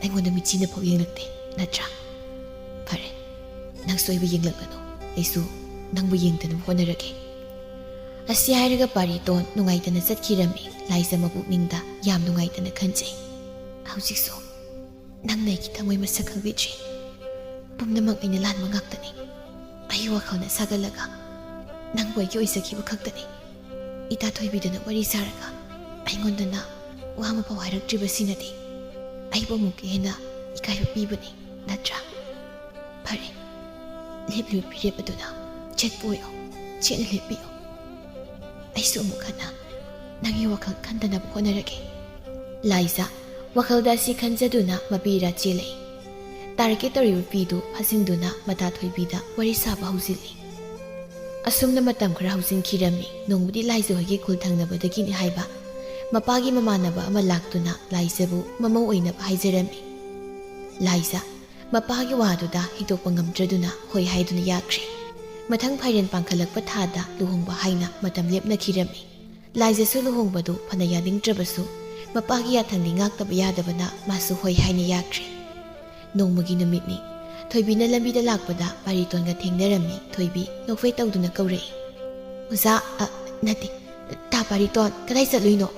ꯑꯩꯉꯣꯟꯗ ꯃꯤꯆꯤꯅ ꯐꯥꯎ ꯌꯦꯡꯂꯛꯇꯦ, ꯅꯠꯇ꯭ꯔꯥ? ꯐꯔꯦ, ꯅꯪꯁꯨ ꯑꯩꯕꯨ ꯌꯦꯡꯂꯛꯂꯅꯨ, ꯑꯩꯁꯨ ꯅꯪꯕꯨ ꯌꯦꯡꯗꯅꯕ ꯍꯣꯠꯅꯔꯒꯦ꯫ ꯑꯁꯤ ꯍꯥꯏꯔꯒ ꯄꯥꯔꯤꯇꯣꯟ ꯅꯨꯡꯉꯥꯏꯇꯅ ꯆꯠꯈꯤꯔꯝꯃꯤ꯫ ꯂꯥꯏꯖ ꯃꯄꯨꯛꯅꯤꯡꯗ ꯌꯥꯝ ꯅꯨꯡꯉꯥꯏꯇꯅ ꯈꯟꯖꯩ꯫ ꯍꯧꯖꯤꯛꯁꯨ ꯅꯪꯅ ꯑꯩꯒꯤ ꯊꯃꯣꯏ ꯃꯁꯛ ꯈꯪꯕꯤꯗ꯭ꯔꯤ꯫ ꯄꯨꯝꯅꯃꯛ ꯑꯩꯅ ꯂꯥꯟꯕ ꯉꯥꯛꯇꯅꯤ꯫ ꯑꯩꯒꯤ ꯋꯥꯈꯜꯅ ꯁꯥꯒꯠꯂꯒ ꯅꯪꯕꯨ ꯑꯩꯒꯤ ꯑꯣꯏꯖꯈꯤꯕ ꯈꯛꯇꯅꯤ꯫ ꯏꯇꯥ ꯊꯣꯏꯕꯤꯗꯅ ꯋꯥꯔꯤ ꯁꯥꯔꯒ ꯑꯩꯉꯣꯟꯗꯅ ꯋꯥ ꯑꯃꯐꯥꯎ ꯍꯥꯏꯔꯛꯇ꯭ꯔꯤꯕꯁꯤꯅꯗꯤ ꯑꯩꯕꯨ ꯑꯃꯨꯛꯀ ꯍꯦꯟꯅ ꯏꯀꯥꯏꯕ ꯄꯤꯕꯅꯤ, ꯅꯠꯇ꯭ꯔꯥ? ꯐꯔꯦ, ꯂꯦꯞꯂꯤꯕ ꯐꯤꯔꯦꯞ ꯑꯗꯨꯅ ꯆꯠꯄ ꯑꯣꯏꯌꯣ, ꯆꯦꯠꯅ ꯂꯦꯞꯄꯤꯌꯣ꯫ ꯑꯩꯁꯨ ꯑꯃꯨꯛ ꯍꯟꯅ ꯅꯪꯒꯤ ꯋꯥꯈꯜ ꯈꯟꯗꯅꯕ ꯍꯣꯠꯅꯔꯒꯦ꯫ ꯂꯥꯏꯖꯥ ꯋꯥꯈꯜꯗ ꯑꯁꯤ ꯈꯟꯖꯗꯨꯅ ꯃꯄꯤ ꯏꯔꯥ ꯆꯦꯜꯂꯛꯏ꯫ ꯇꯥꯔꯛꯀꯦ ꯇꯧꯔꯤꯕ ꯐꯤꯗꯨ ꯐꯥꯖꯤꯟꯗꯨꯅ ꯃꯇꯥ ꯊꯣꯏꯕꯤꯗ ꯋꯥꯔꯤ ꯁꯥꯕ ꯍꯧꯖꯤꯜꯂꯤ꯫ ꯑꯁꯨꯝꯅ ꯃꯇꯝ ꯈꯔ ꯍꯧꯖꯤꯟꯈꯤꯔꯝꯃꯤ꯫ ꯅꯣꯡꯃꯗꯤ ꯂꯥꯏꯖ ꯍꯣꯏꯒꯤ ꯈꯨꯜ ꯊꯪꯅꯕꯗꯒꯤꯅꯤ ꯍꯥꯏꯕ ꯃꯄꯥꯒꯤ ꯃꯃꯥꯟꯅꯕ ꯑꯃ ꯂꯥꯛꯇꯨꯅ ꯂꯥꯏꯖꯕꯨ ꯃꯃꯧ ꯑꯣꯏꯅꯕ ꯍꯥꯏꯖꯔꯝꯃꯤ꯫ ꯂꯥꯏꯖ ꯃꯄꯥꯒꯤ ꯋꯥꯗꯨꯗ ꯍꯤꯛꯇꯣꯛꯄ ꯉꯝꯗ꯭ꯔꯗꯨꯅ ꯍꯣꯏ ꯍꯥꯏꯗꯨꯅ ꯌꯥꯈ꯭ꯔꯦ꯫ ꯃꯊꯪ ꯐꯥꯏꯔꯦꯟ ꯄꯥꯟꯈꯠꯂꯛꯄ ꯊꯥꯗ ꯂꯨꯍꯣꯡꯕ ꯍꯥꯏꯅ ꯃꯇꯝ ꯂꯦꯞꯅꯈꯤꯔꯝꯃꯤ꯫ ꯂꯥꯏꯖꯁꯨ ꯂꯨꯍꯣꯡꯕꯗꯨ ꯐꯅ ꯌꯥꯅꯤꯡꯗ꯭ꯔꯕꯁꯨ ꯃꯄꯥꯒꯤ ꯌꯥꯊꯪꯗꯤ ꯉꯥꯛꯇꯕ ꯌꯥꯗꯕꯅ ꯃꯥꯁꯨ ꯍꯣꯏ ꯍꯥꯏꯅ ꯌꯥꯈ꯭ꯔꯦ꯫ ꯅꯣꯡꯃꯒꯤ ꯅꯨꯃꯤꯠꯅꯤ꯫ ꯊꯣꯏꯕꯤꯅ ꯂꯝꯕꯤꯗ ꯂꯥꯛꯄꯗ ꯄꯥꯔꯤꯇꯣꯟꯒ ꯊꯦꯡꯅꯔꯝꯃꯤ꯫ ꯊꯣꯏꯕꯤ ꯅꯣꯛꯐꯦ ꯇꯧꯗꯨꯅ ꯀꯧꯔꯛꯏ, "ꯑꯣꯖꯥ, ꯑ, ꯅꯠꯇꯦ, ꯇꯥ ꯄꯥꯔꯤꯇꯣꯟ, ꯀꯗꯥꯏ ꯆꯠꯂꯨꯏꯅꯣ?"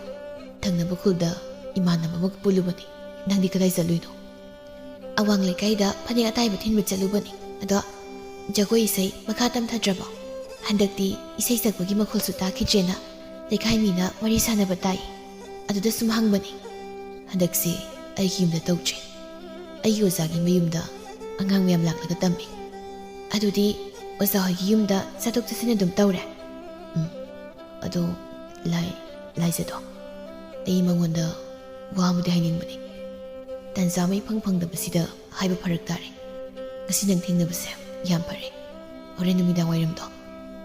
ꯊꯪꯅꯕ ꯈꯨꯜꯗ ꯏꯃꯥꯟꯅꯕ ꯑꯃꯒ ꯄꯨꯜꯂꯨꯕꯅꯤ꯫ "ꯅꯪꯗꯤ ꯀꯗꯥꯏ ꯆꯠꯂꯨꯏꯅꯣ?" "ꯑꯋꯥꯡ ꯂꯩꯀꯥꯏꯗ ꯐꯅꯦꯛ ꯑꯇꯥꯏꯕ ꯊꯤꯟꯕ ꯆꯠꯂꯨꯕꯅꯤ꯫ ꯑꯗꯣ ꯖꯒꯣꯏ ꯏꯁꯩ ꯃꯈꯥ ꯇꯝꯊꯗ꯭ꯔꯕꯣ? ꯍꯟꯗꯛꯇꯤ ꯏꯁꯩ ꯁꯛꯄꯒꯤ ꯃꯈꯣꯜꯁꯨ ꯇꯥꯈꯤꯗ꯭ꯔꯦꯅ ꯂꯩꯀꯥꯏ ꯃꯤꯅ ꯋꯥꯔꯤ ꯁꯥꯟꯅꯕ ꯇꯥꯏ꯫ ꯑꯗꯨꯗ ꯁꯨꯝ ꯍꯪꯕꯅꯤ꯫ ꯍꯟꯗꯛꯁꯤ ꯑꯩꯒꯤ ꯌꯨꯝꯗ ꯇꯧꯗ꯭ꯔꯦ꯫ ꯑꯩꯒꯤ ꯑꯣꯖꯥꯒꯤ ꯃꯌꯨꯝꯗ ꯑꯉꯥꯡ ꯃꯌꯥꯝ ꯂꯥꯛꯂꯒ ꯇꯝꯃꯤ꯫" "ꯑꯗꯨꯗꯤ ꯑꯣꯖꯥ ꯍꯣꯏꯒꯤ ꯌꯨꯝꯗ ꯆꯠꯊꯣꯛ ꯆꯠꯁꯤꯟ ꯑꯗꯨꯝ ꯇꯧꯔꯦ?" "ꯎꯝ꯫ ꯑꯗꯣ ꯂꯥꯏ-, ꯂꯥꯏꯖꯗꯣ, ꯑꯩ ꯃꯉꯣꯟꯗ ꯋꯥ ꯑꯃꯗꯤ ꯍꯥꯏꯅꯤꯡꯕꯅꯤ꯫ ꯇꯥꯟꯖꯥ ꯑꯃ ꯏꯐꯪ ꯐꯪꯗꯕꯁꯤꯗ ꯍꯥꯏꯕ ꯐꯔꯛ ꯇꯥꯔꯦ꯫ ꯉꯁꯤ ꯅꯪ ꯊꯦꯡꯅꯕꯁꯦ ꯌꯥꯝ ꯐꯔꯦ꯫ ꯍꯣꯔꯦꯟ ꯅꯨꯃꯤꯗꯥꯡ ꯋꯥꯏꯔꯝꯗꯣ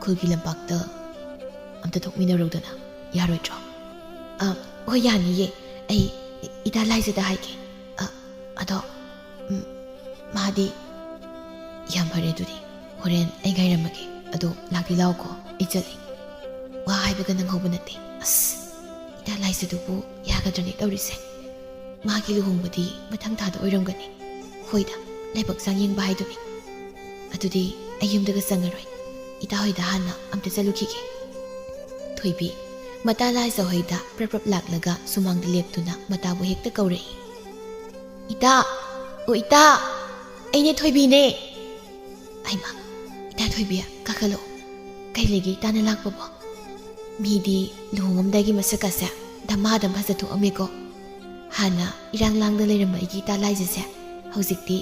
ꯈꯨꯜꯒꯤ ꯂꯝꯄꯥꯛꯇ ꯑꯝꯇ ꯊꯣꯛꯃꯤꯟꯅꯔꯨꯗꯅ ꯌꯥꯔꯣꯏꯗ꯭ꯔꯣ? ꯑ, ꯍꯣꯏ, ꯌꯥꯅꯤꯌꯦ꯫ ꯑꯩ ꯏ-, ꯏꯇꯥ ꯂꯥꯏꯖꯗ ꯍꯥꯏꯒꯦ꯫ ꯑ, ꯑꯗꯣ, ꯎꯝ, ꯃꯥꯗꯤ ꯌꯥꯝ ꯐꯔꯦ꯫ ꯑꯗꯨꯗꯤ ꯍꯣꯔꯦꯟ ꯑꯩ ꯉꯥꯏꯔꯝꯃꯒꯦ꯫ ꯑꯗꯣ ꯂꯥꯛꯇꯤ ꯂꯥꯛꯑꯣꯀꯣ, ꯑꯩ ꯆꯠꯂꯦ꯫ ꯋꯥ ꯍꯥꯏꯕꯒ ꯅꯪꯍꯧꯕ ꯅꯠꯇꯦ꯫ ꯑꯁ, ꯏꯇꯥ ꯂꯥꯏꯖꯗꯨꯕꯨ ꯌꯥꯒꯗ꯭ꯔꯅꯦ ꯇꯧꯔꯤꯁꯦ? ꯃꯥꯒꯤ ꯂꯨꯍꯣꯡꯕꯗꯤ ꯃꯊꯪ ꯊꯥꯗ ꯑꯣꯏꯔꯝꯒꯅꯤ꯫ ꯍꯣꯏꯗ, ꯂꯥꯏꯕꯛ ꯆꯥꯡ ꯌꯦꯡꯕ ꯍꯥꯏꯗꯨꯅꯤ꯫ ꯑꯗꯨꯗꯤ ꯑꯩ ꯌꯨꯝꯗꯒ ꯆꯪꯉꯔꯣꯏ꯫ ꯏꯇꯥ ꯍꯣꯏꯗ ꯍꯥꯟꯅ ꯑꯝꯇ ꯆꯠꯂꯨꯈꯤꯒꯦ꯫ ꯊꯣꯏꯕꯤ, ꯃꯇꯥ ꯂꯥꯏꯖ ꯍꯣꯏꯗ ꯄ꯭ꯔꯞ ꯄ꯭ꯔꯞ ꯂꯥꯛꯂꯒ ꯁꯨꯃꯥꯡꯗ ꯂꯦꯞꯇꯨꯅ ꯃꯇꯥꯕꯨ ꯍꯦꯛꯇ ꯀꯧꯔꯛꯏ꯫ "ꯏꯇꯥ! ꯑꯣ ꯏꯇꯥ! ꯑꯩꯅꯦ ꯊꯣꯏꯕꯤꯅꯦ!" "ꯍꯩꯃꯥ, ꯏꯇꯥ ꯊꯣꯏꯕꯤ, ꯀꯥꯈꯠꯂꯛꯑꯣ꯫ ꯀꯩ ꯂꯩꯒꯦ ꯏꯇꯥꯅ ꯂꯥꯛꯄꯕꯣ? ꯃꯤꯗꯤ ꯂꯨꯍꯣꯡꯉꯝꯗꯥꯏꯒꯤ ꯃꯁꯛꯀꯁꯦ ꯗꯃꯥꯗꯝ ꯐꯖꯊꯣꯛꯑꯝꯃꯦꯀꯣ꯫ ꯍꯥꯟꯅ ꯏꯔꯥꯡ ꯂꯥꯡꯗ ꯂꯩꯔꯝꯕ ꯑꯩꯒꯤ ꯏꯇꯥ ꯂꯥꯏꯖꯁꯦ ꯍꯧꯖꯤꯛꯇꯤ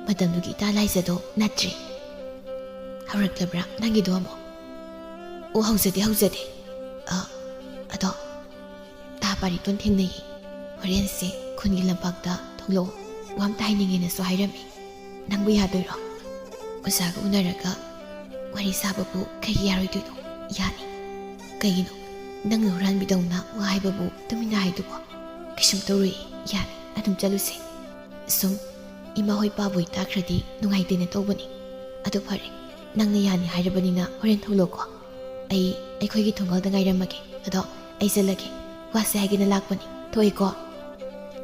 ꯃꯇꯝꯗꯨꯒꯤ ꯏꯇꯥ ꯂꯥꯏꯖꯗꯣ ꯅꯠꯇ꯭ꯔꯦ꯫ ꯍꯧꯔꯛꯂꯕ꯭ꯔꯥ ꯅꯪꯒꯤꯗꯣ ꯑꯃꯨꯛ?" "ꯑꯣ, ꯍꯧꯖꯗꯦ, ꯍꯧꯖꯗꯦ꯫ ꯑ, ꯑꯗꯣ ꯇꯥ ꯄꯥꯔꯤꯇꯣꯟ ꯊꯦꯡꯅꯩꯌꯦ꯫ ꯍꯣꯔꯦꯟꯁꯦ ꯈꯨꯟꯒꯤ ꯂꯝꯄꯥꯛꯇ ꯊꯣꯛꯂꯛꯑꯣ, ꯋꯥ ꯑꯝꯇ ꯍꯥꯏꯅꯤꯡꯉꯦꯅꯁꯨ ꯍꯥꯏꯔꯝꯃꯤ꯫ ꯅꯪꯕꯨ ꯌꯥꯗꯣꯏꯔꯣ?" "ꯑꯣꯖꯥꯒ ꯎꯅꯔꯒ ꯋꯥꯔꯤ ꯁꯥꯕꯕꯨ ꯀꯩꯒꯤ ꯌꯥꯔꯣꯏꯗꯣꯏꯅꯣ? ꯌꯥꯅꯤ꯫ ꯀꯩꯒꯤꯅꯣ ꯅꯪꯅ ꯍꯨꯔꯥꯟꯕꯤꯗꯧꯅ ꯋꯥ ꯍꯥꯏꯕꯕꯨ ꯇꯨꯃꯤꯟꯅ ꯍꯥꯏꯗꯨꯕꯣ?" "ꯀꯩꯁꯨꯝ ꯇꯧꯔꯣꯏꯌꯦ, ꯌꯥꯅꯤ, ꯑꯗꯨꯝ ꯆꯠꯂꯨꯁꯦ꯫ ꯁꯨꯝ ꯏꯃꯥ ꯍꯣꯏ ꯄꯥꯕꯣꯏ ꯇꯥꯈ꯭ꯔꯗꯤ ꯅꯨꯡꯉꯥꯏꯇꯦꯅ ꯇꯧꯕꯅꯤ꯫ ꯑꯗꯨ ꯐꯔꯦ, ꯅꯪꯅ ꯌꯥꯅꯤ ꯍꯥꯏꯔꯕꯅꯤꯅ ꯍꯣꯔꯦꯟ ꯊꯣꯛꯂꯛꯑꯣꯀꯣ꯫ ꯑꯩ ꯑꯩꯈꯣꯏꯒꯤ ꯊꯣꯡꯒꯥꯜꯗ ꯉꯥꯏꯔꯝꯃꯒꯦ꯫ ꯑꯗꯣ ꯑꯩ ꯆꯠꯂꯒꯦ, ꯋꯥꯁꯦ ꯍꯥꯏꯒꯦꯅ ꯂꯥꯛꯄꯅꯤ꯫ ꯊꯣꯛꯑꯦꯀꯣ?"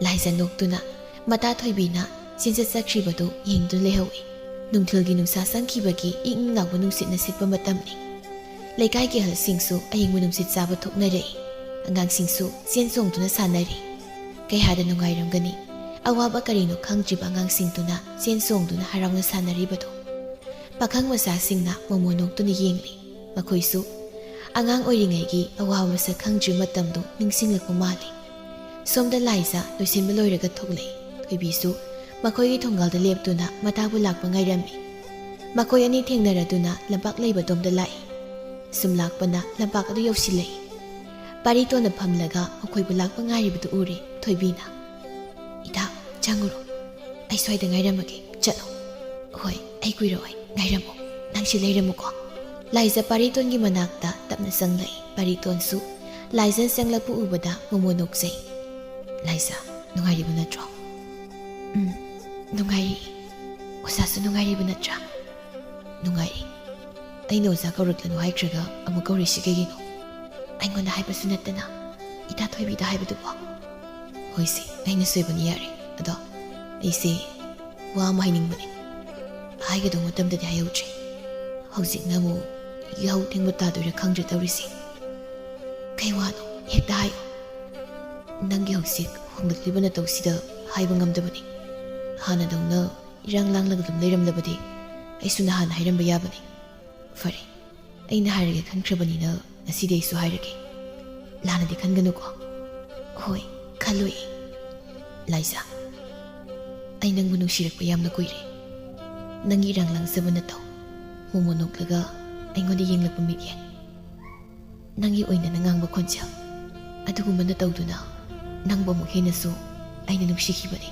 ꯂꯥꯏꯖ ꯅꯣꯛꯇꯨꯅ ꯃꯇꯥ ꯊꯣꯏꯕꯤꯅ ꯆꯦꯟꯆꯠ ꯆꯠꯈ꯭ꯔꯤꯕꯗꯨ ꯌꯦꯡꯗꯨꯅ ꯂꯩꯍꯧꯏ꯫ ꯅꯨꯡꯊꯤꯜꯒꯤ ꯅꯨꯡꯁꯥ ꯆꯪꯈꯤꯕꯒꯤ ꯏꯪ ꯏꯪ ꯂꯥꯎꯕ ꯅꯨꯡꯁꯤꯠꯅ ꯁꯤꯠꯄ ꯃꯇꯝꯅꯤ꯫ ꯂꯩꯀꯥꯏꯒꯤ ꯑꯍꯜꯁꯤꯡꯁꯨ ꯑꯌꯤꯡꯕ ꯅꯨꯡꯁꯤꯠ ꯆꯥꯕ ꯊꯣꯛꯅꯔꯛꯏ꯫ ꯑꯉꯥꯡꯁꯤꯡꯁꯨ ꯆꯦꯟ ꯆꯣꯡꯗꯨꯅ ꯁꯥꯟꯅꯔꯤ꯫ ꯀꯌꯥꯗ ꯅꯨꯡꯉꯥꯏꯔꯝꯒꯅꯤ, ꯑꯋꯥꯕ ꯀꯔꯤꯅꯣ ꯈꯪꯗ꯭ꯔꯤꯕ ꯑꯉꯥꯡꯁꯤꯡꯗꯨꯅ ꯆꯦꯟ ꯆꯣꯡꯗꯨꯅ ꯍꯔꯥꯎꯅ ꯁꯥꯟꯅꯔꯤꯕꯗꯣ꯫ ꯄꯥꯈꯪ ꯃꯆꯥꯁꯤꯡꯅ ꯃꯣꯃꯣ ꯅꯣꯛꯇꯨꯅ ꯌꯦꯡꯂꯤ꯫ ꯃꯈꯣꯏꯁꯨ ꯑꯉꯥꯡ ꯑꯣꯏꯔꯤꯉꯩꯒꯤ ꯑꯋꯥꯕ ꯃꯁꯛ ꯈꯪꯗ꯭ꯔꯤꯕ ꯃꯇꯝꯗꯨ ꯅꯤꯡꯁꯤꯡꯂꯛꯄ ꯃꯥꯜꯂꯤ꯫ ꯁꯣꯝꯗ ꯂꯥꯏꯖ ꯂꯣꯏꯁꯤꯟꯕ ꯂꯣꯏꯔꯒ ꯊꯣꯛꯂꯛꯏ꯫ ꯊꯣꯏꯕꯤꯁꯨ ꯃꯈꯣꯏꯒꯤ ꯊꯣꯡꯒꯥꯜꯗ ꯂꯦꯞꯇꯨꯅ ꯃꯇꯥꯕꯨ ꯂꯥꯛꯄ ꯉꯥꯏꯔꯝꯃꯤ꯫ ꯃꯈꯣꯏ ꯑꯅꯤ ꯊꯦꯡꯅꯔꯗꯨꯅ ꯂꯝꯄꯥꯛ ꯂꯩꯕꯗꯣꯝꯗ ꯂꯥꯛꯏ꯫ ꯁꯨꯝ ꯂꯥꯛꯄꯅ ꯂꯝꯄꯥꯛ ꯑꯗꯨ ꯌꯧꯁꯤꯜꯂꯛꯏ꯫ ꯄꯥꯔꯤꯇꯣꯟꯅ ꯐꯝꯂꯒ ꯃꯈꯣꯏꯕꯨ ꯂꯥꯛꯄ ꯉꯥꯏꯔꯤꯕꯗꯨ ꯎꯔꯦ ꯊꯣꯏꯕꯤꯅ꯫ "ꯏꯇꯥ, ꯆꯪꯉꯨꯔꯣ꯫ ꯑꯩ ꯁ꯭ꯋꯥꯏꯗ ꯉꯥꯏꯔꯝꯃꯒꯦ꯫ ꯆꯠꯂꯣ꯫" "ꯍꯣꯏ, ꯑꯩ ꯀꯨꯏꯔꯛꯑꯣꯏ꯫ ꯉꯥꯏꯔꯝꯃꯣ꯫ ꯅꯪ ꯁꯤ ꯂꯩꯔꯝꯃꯨꯀꯣ꯫" ꯂꯥꯏꯖꯥ ꯄꯥꯔꯤꯇꯣꯟꯒꯤ ꯃꯅꯥꯛꯇ ꯇꯞꯅ ꯆꯪꯂꯛꯏ꯫ ꯄꯥꯔꯤꯇꯣꯟꯁꯨ ꯂꯥꯏꯖꯥꯅ ꯆꯪꯂꯛꯄ ꯎꯕꯗ ꯃꯣꯃꯣ ꯅꯣꯛꯆꯩ꯫ "ꯂꯥꯏꯖꯥ, ꯅꯨꯡꯉꯥꯏꯔꯤꯕ ꯅꯠꯇ꯭ꯔꯣ?" "ꯎꯝ, ꯅꯨꯡꯉꯥꯏꯔꯤ꯫ ꯑꯣꯖꯥꯁꯨ ꯅꯨꯡꯉꯥꯏꯔꯤꯕ ꯅꯠꯇ꯭ꯔꯥ?" "ꯅꯨꯡꯉꯥꯏꯔꯤ꯫ ꯑꯩꯅ ꯑꯣꯖꯥ ꯀꯧꯔꯛꯂꯅꯨ ꯍꯥꯏꯈ꯭ꯔꯒ ꯑꯃꯨꯛ ꯀꯧꯔꯤꯁꯤ ꯀꯩꯒꯤꯅꯣ? ꯑꯩꯉꯣꯟꯗ ꯍꯥꯏꯕꯁꯨ ꯅꯠꯇꯅ ꯏꯇꯥ ꯊꯣꯏꯕꯤꯗ ꯍꯥꯏꯕꯗꯨꯕꯣ?" "ꯍꯣꯏꯁꯦ, ꯑꯩꯅ ꯁꯣꯏꯕꯅꯤ, ꯌꯥꯔꯦ꯫ ꯑꯗꯣ ꯑꯩꯁꯦ ꯋꯥ ꯑꯃ ꯍꯥꯏꯅꯤꯡꯕꯅꯦ꯫ ꯍꯥꯏꯒꯗꯧ ꯃꯇꯝꯗꯗꯤ ꯍꯥꯏꯍꯧꯗ꯭ꯔꯦ꯫ ꯍꯧꯖꯤꯛꯅ ꯑꯃꯨꯛ ꯌꯥꯍꯧ ꯊꯦꯡꯕ ꯇꯥꯗꯣꯏꯔꯥ ꯈꯪꯗ꯭ꯔꯦ ꯇꯧꯔꯤꯁꯦ꯫ ꯀꯩ ꯋꯥꯅꯣ? ꯍꯦꯛꯇ ꯍꯥꯏꯌꯨ꯫ ꯅꯪꯒꯤ ꯍꯧꯖꯤꯛ ꯍꯣꯡꯂꯛꯂꯤꯕ ꯅꯇꯧꯁꯤꯗ ꯍꯥꯏꯕ ꯉꯝꯗꯕꯅꯤ꯫ ꯍꯥꯟꯅꯗꯧꯅ ꯏꯔꯥꯡ ꯂꯥꯡꯂꯒ ꯑꯗꯨꯝ ꯂꯩꯔꯝꯂꯕꯗꯤ ꯑꯩꯁꯨ ꯅꯍꯥꯟ ꯍꯥꯏꯔꯝꯕ ꯌꯥꯕꯅꯤ꯫ ꯐꯔꯦ, ꯑꯩꯅ ꯍꯥꯏꯔꯒꯦ ꯈꯟꯈ꯭ꯔꯕꯅꯤꯅ ꯉꯁꯤꯗꯤ ꯑꯩꯁꯨ ꯍꯥꯏꯔꯒꯦ꯫ ꯂꯥꯟꯅꯗꯤ ꯈꯟꯒꯅꯨꯀꯣ?" "ꯍꯣꯏ, ꯈꯜꯂꯣꯏ꯫ ꯂꯥꯏꯖꯥ, ꯑꯩ ꯅꯪꯕꯨ ꯅꯨꯡꯁꯤꯔꯛꯄ ꯌꯥꯝꯅ ꯀꯨꯏꯔꯦ꯫ ꯅꯪꯒꯤ ꯏꯔꯥꯡ ꯂꯥꯡꯖꯕ ꯅꯇꯧ, ꯃꯣꯃꯣ ꯅꯣꯛꯂꯒ ꯑꯩꯉꯣꯟꯗ ꯌꯦꯡꯂꯛꯄ ꯃꯤꯠꯌꯦꯡ, ꯅꯪꯒꯤ ꯑꯣꯏꯅꯅ ꯉꯥꯡꯕ ꯈꯣꯟꯖꯦꯜ, ꯑꯗꯨꯒꯨꯝꯕ ꯅꯇꯧꯗꯨꯅ ꯅꯪꯕꯨ ꯑꯃꯨꯛ ꯍꯦꯟꯅꯁꯨ ꯑꯩꯅ ꯅꯨꯡꯁꯤꯈꯤꯕꯅꯤ꯫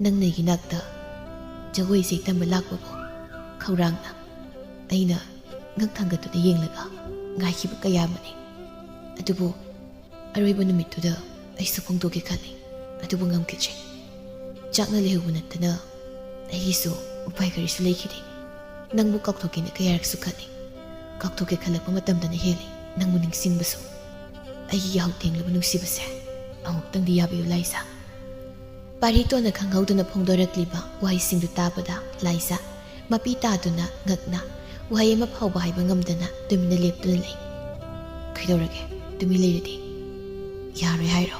ꯅꯪꯅ ꯑꯩꯒꯤ ꯅꯥꯛꯇ ꯖꯒꯣꯏ ꯏꯁꯩ ꯇꯝꯕ ꯂꯥꯛꯄꯕꯨ ꯈꯧꯔꯥꯡꯅ ꯑꯩꯅ ꯉꯛ ꯊꯥꯡꯒꯠꯇꯨꯅ ꯌꯦꯡꯂꯒ ꯉꯥꯏꯈꯤꯕ ꯀꯌꯥ ꯑꯃꯅꯤ꯫ ꯑꯗꯨꯕꯨ ꯑꯔꯣꯏꯕ ꯅꯨꯃꯤꯠꯇꯨꯗ ꯑꯩꯁꯨ ꯐꯣꯡꯗꯣꯛꯀꯦ ꯈꯜꯂꯤ, ꯑꯗꯨꯕꯨ ꯉꯝꯈꯤꯗ꯭ꯔꯦ꯫ ꯆꯥꯛꯅ ꯂꯩꯍꯧꯕ ꯅꯠꯇꯅ ꯑꯩꯒꯤꯁꯨ ꯎꯄꯥꯏ ꯀꯔꯤꯁꯨ ꯂꯩꯈꯤꯗꯦ꯫ ꯅꯪꯕꯨ ꯀꯥꯎꯊꯣꯛꯀꯦꯅ ꯀꯌꯥꯔꯛꯁꯨ ꯈꯜꯂꯤ꯫ ꯀꯥꯎꯊꯣꯛꯀꯦ ꯈꯜꯂꯛꯄ ꯃꯇꯝꯗꯅ ꯍꯦꯜꯂꯤ ꯅꯪꯕꯨ ꯅꯤꯡꯁꯤꯡꯕꯁꯨ꯫ ꯑꯩꯒꯤ ꯌꯥꯍꯧ ꯊꯦꯡꯂꯕ ꯅꯨꯡꯁꯤꯕꯁꯦ, ꯑꯃꯨꯛꯇꯪꯗꯤ ꯌꯥꯕꯤꯌꯨ ꯂꯥꯏꯖꯥ꯫" ꯄꯥꯔꯤꯇꯣꯟꯅ ꯈꯪꯍꯧꯗꯅ ꯐꯣꯡꯗꯣꯔꯛꯂꯤꯕ ꯋꯥꯍꯩꯁꯤꯡꯗꯨ ꯇꯥꯕꯗ ꯂꯥꯏꯖꯥ ꯃꯄꯤ ꯇꯥꯗꯨꯅ ꯉꯛꯅ ꯋꯥꯍꯩ ꯑꯃ ꯐꯥꯎꯕ ꯍꯥꯏꯕ ꯉꯝꯗꯅ ꯇꯨꯃꯤꯟꯅ ꯂꯦꯞꯇꯨꯅ ꯂꯩ꯫ "ꯀꯩꯗꯧꯔꯒꯦ? ꯇꯨꯃꯤꯟ ꯂꯩꯔꯗꯤ ꯌꯥꯔꯣꯏ ꯍꯥꯏꯔꯣ?"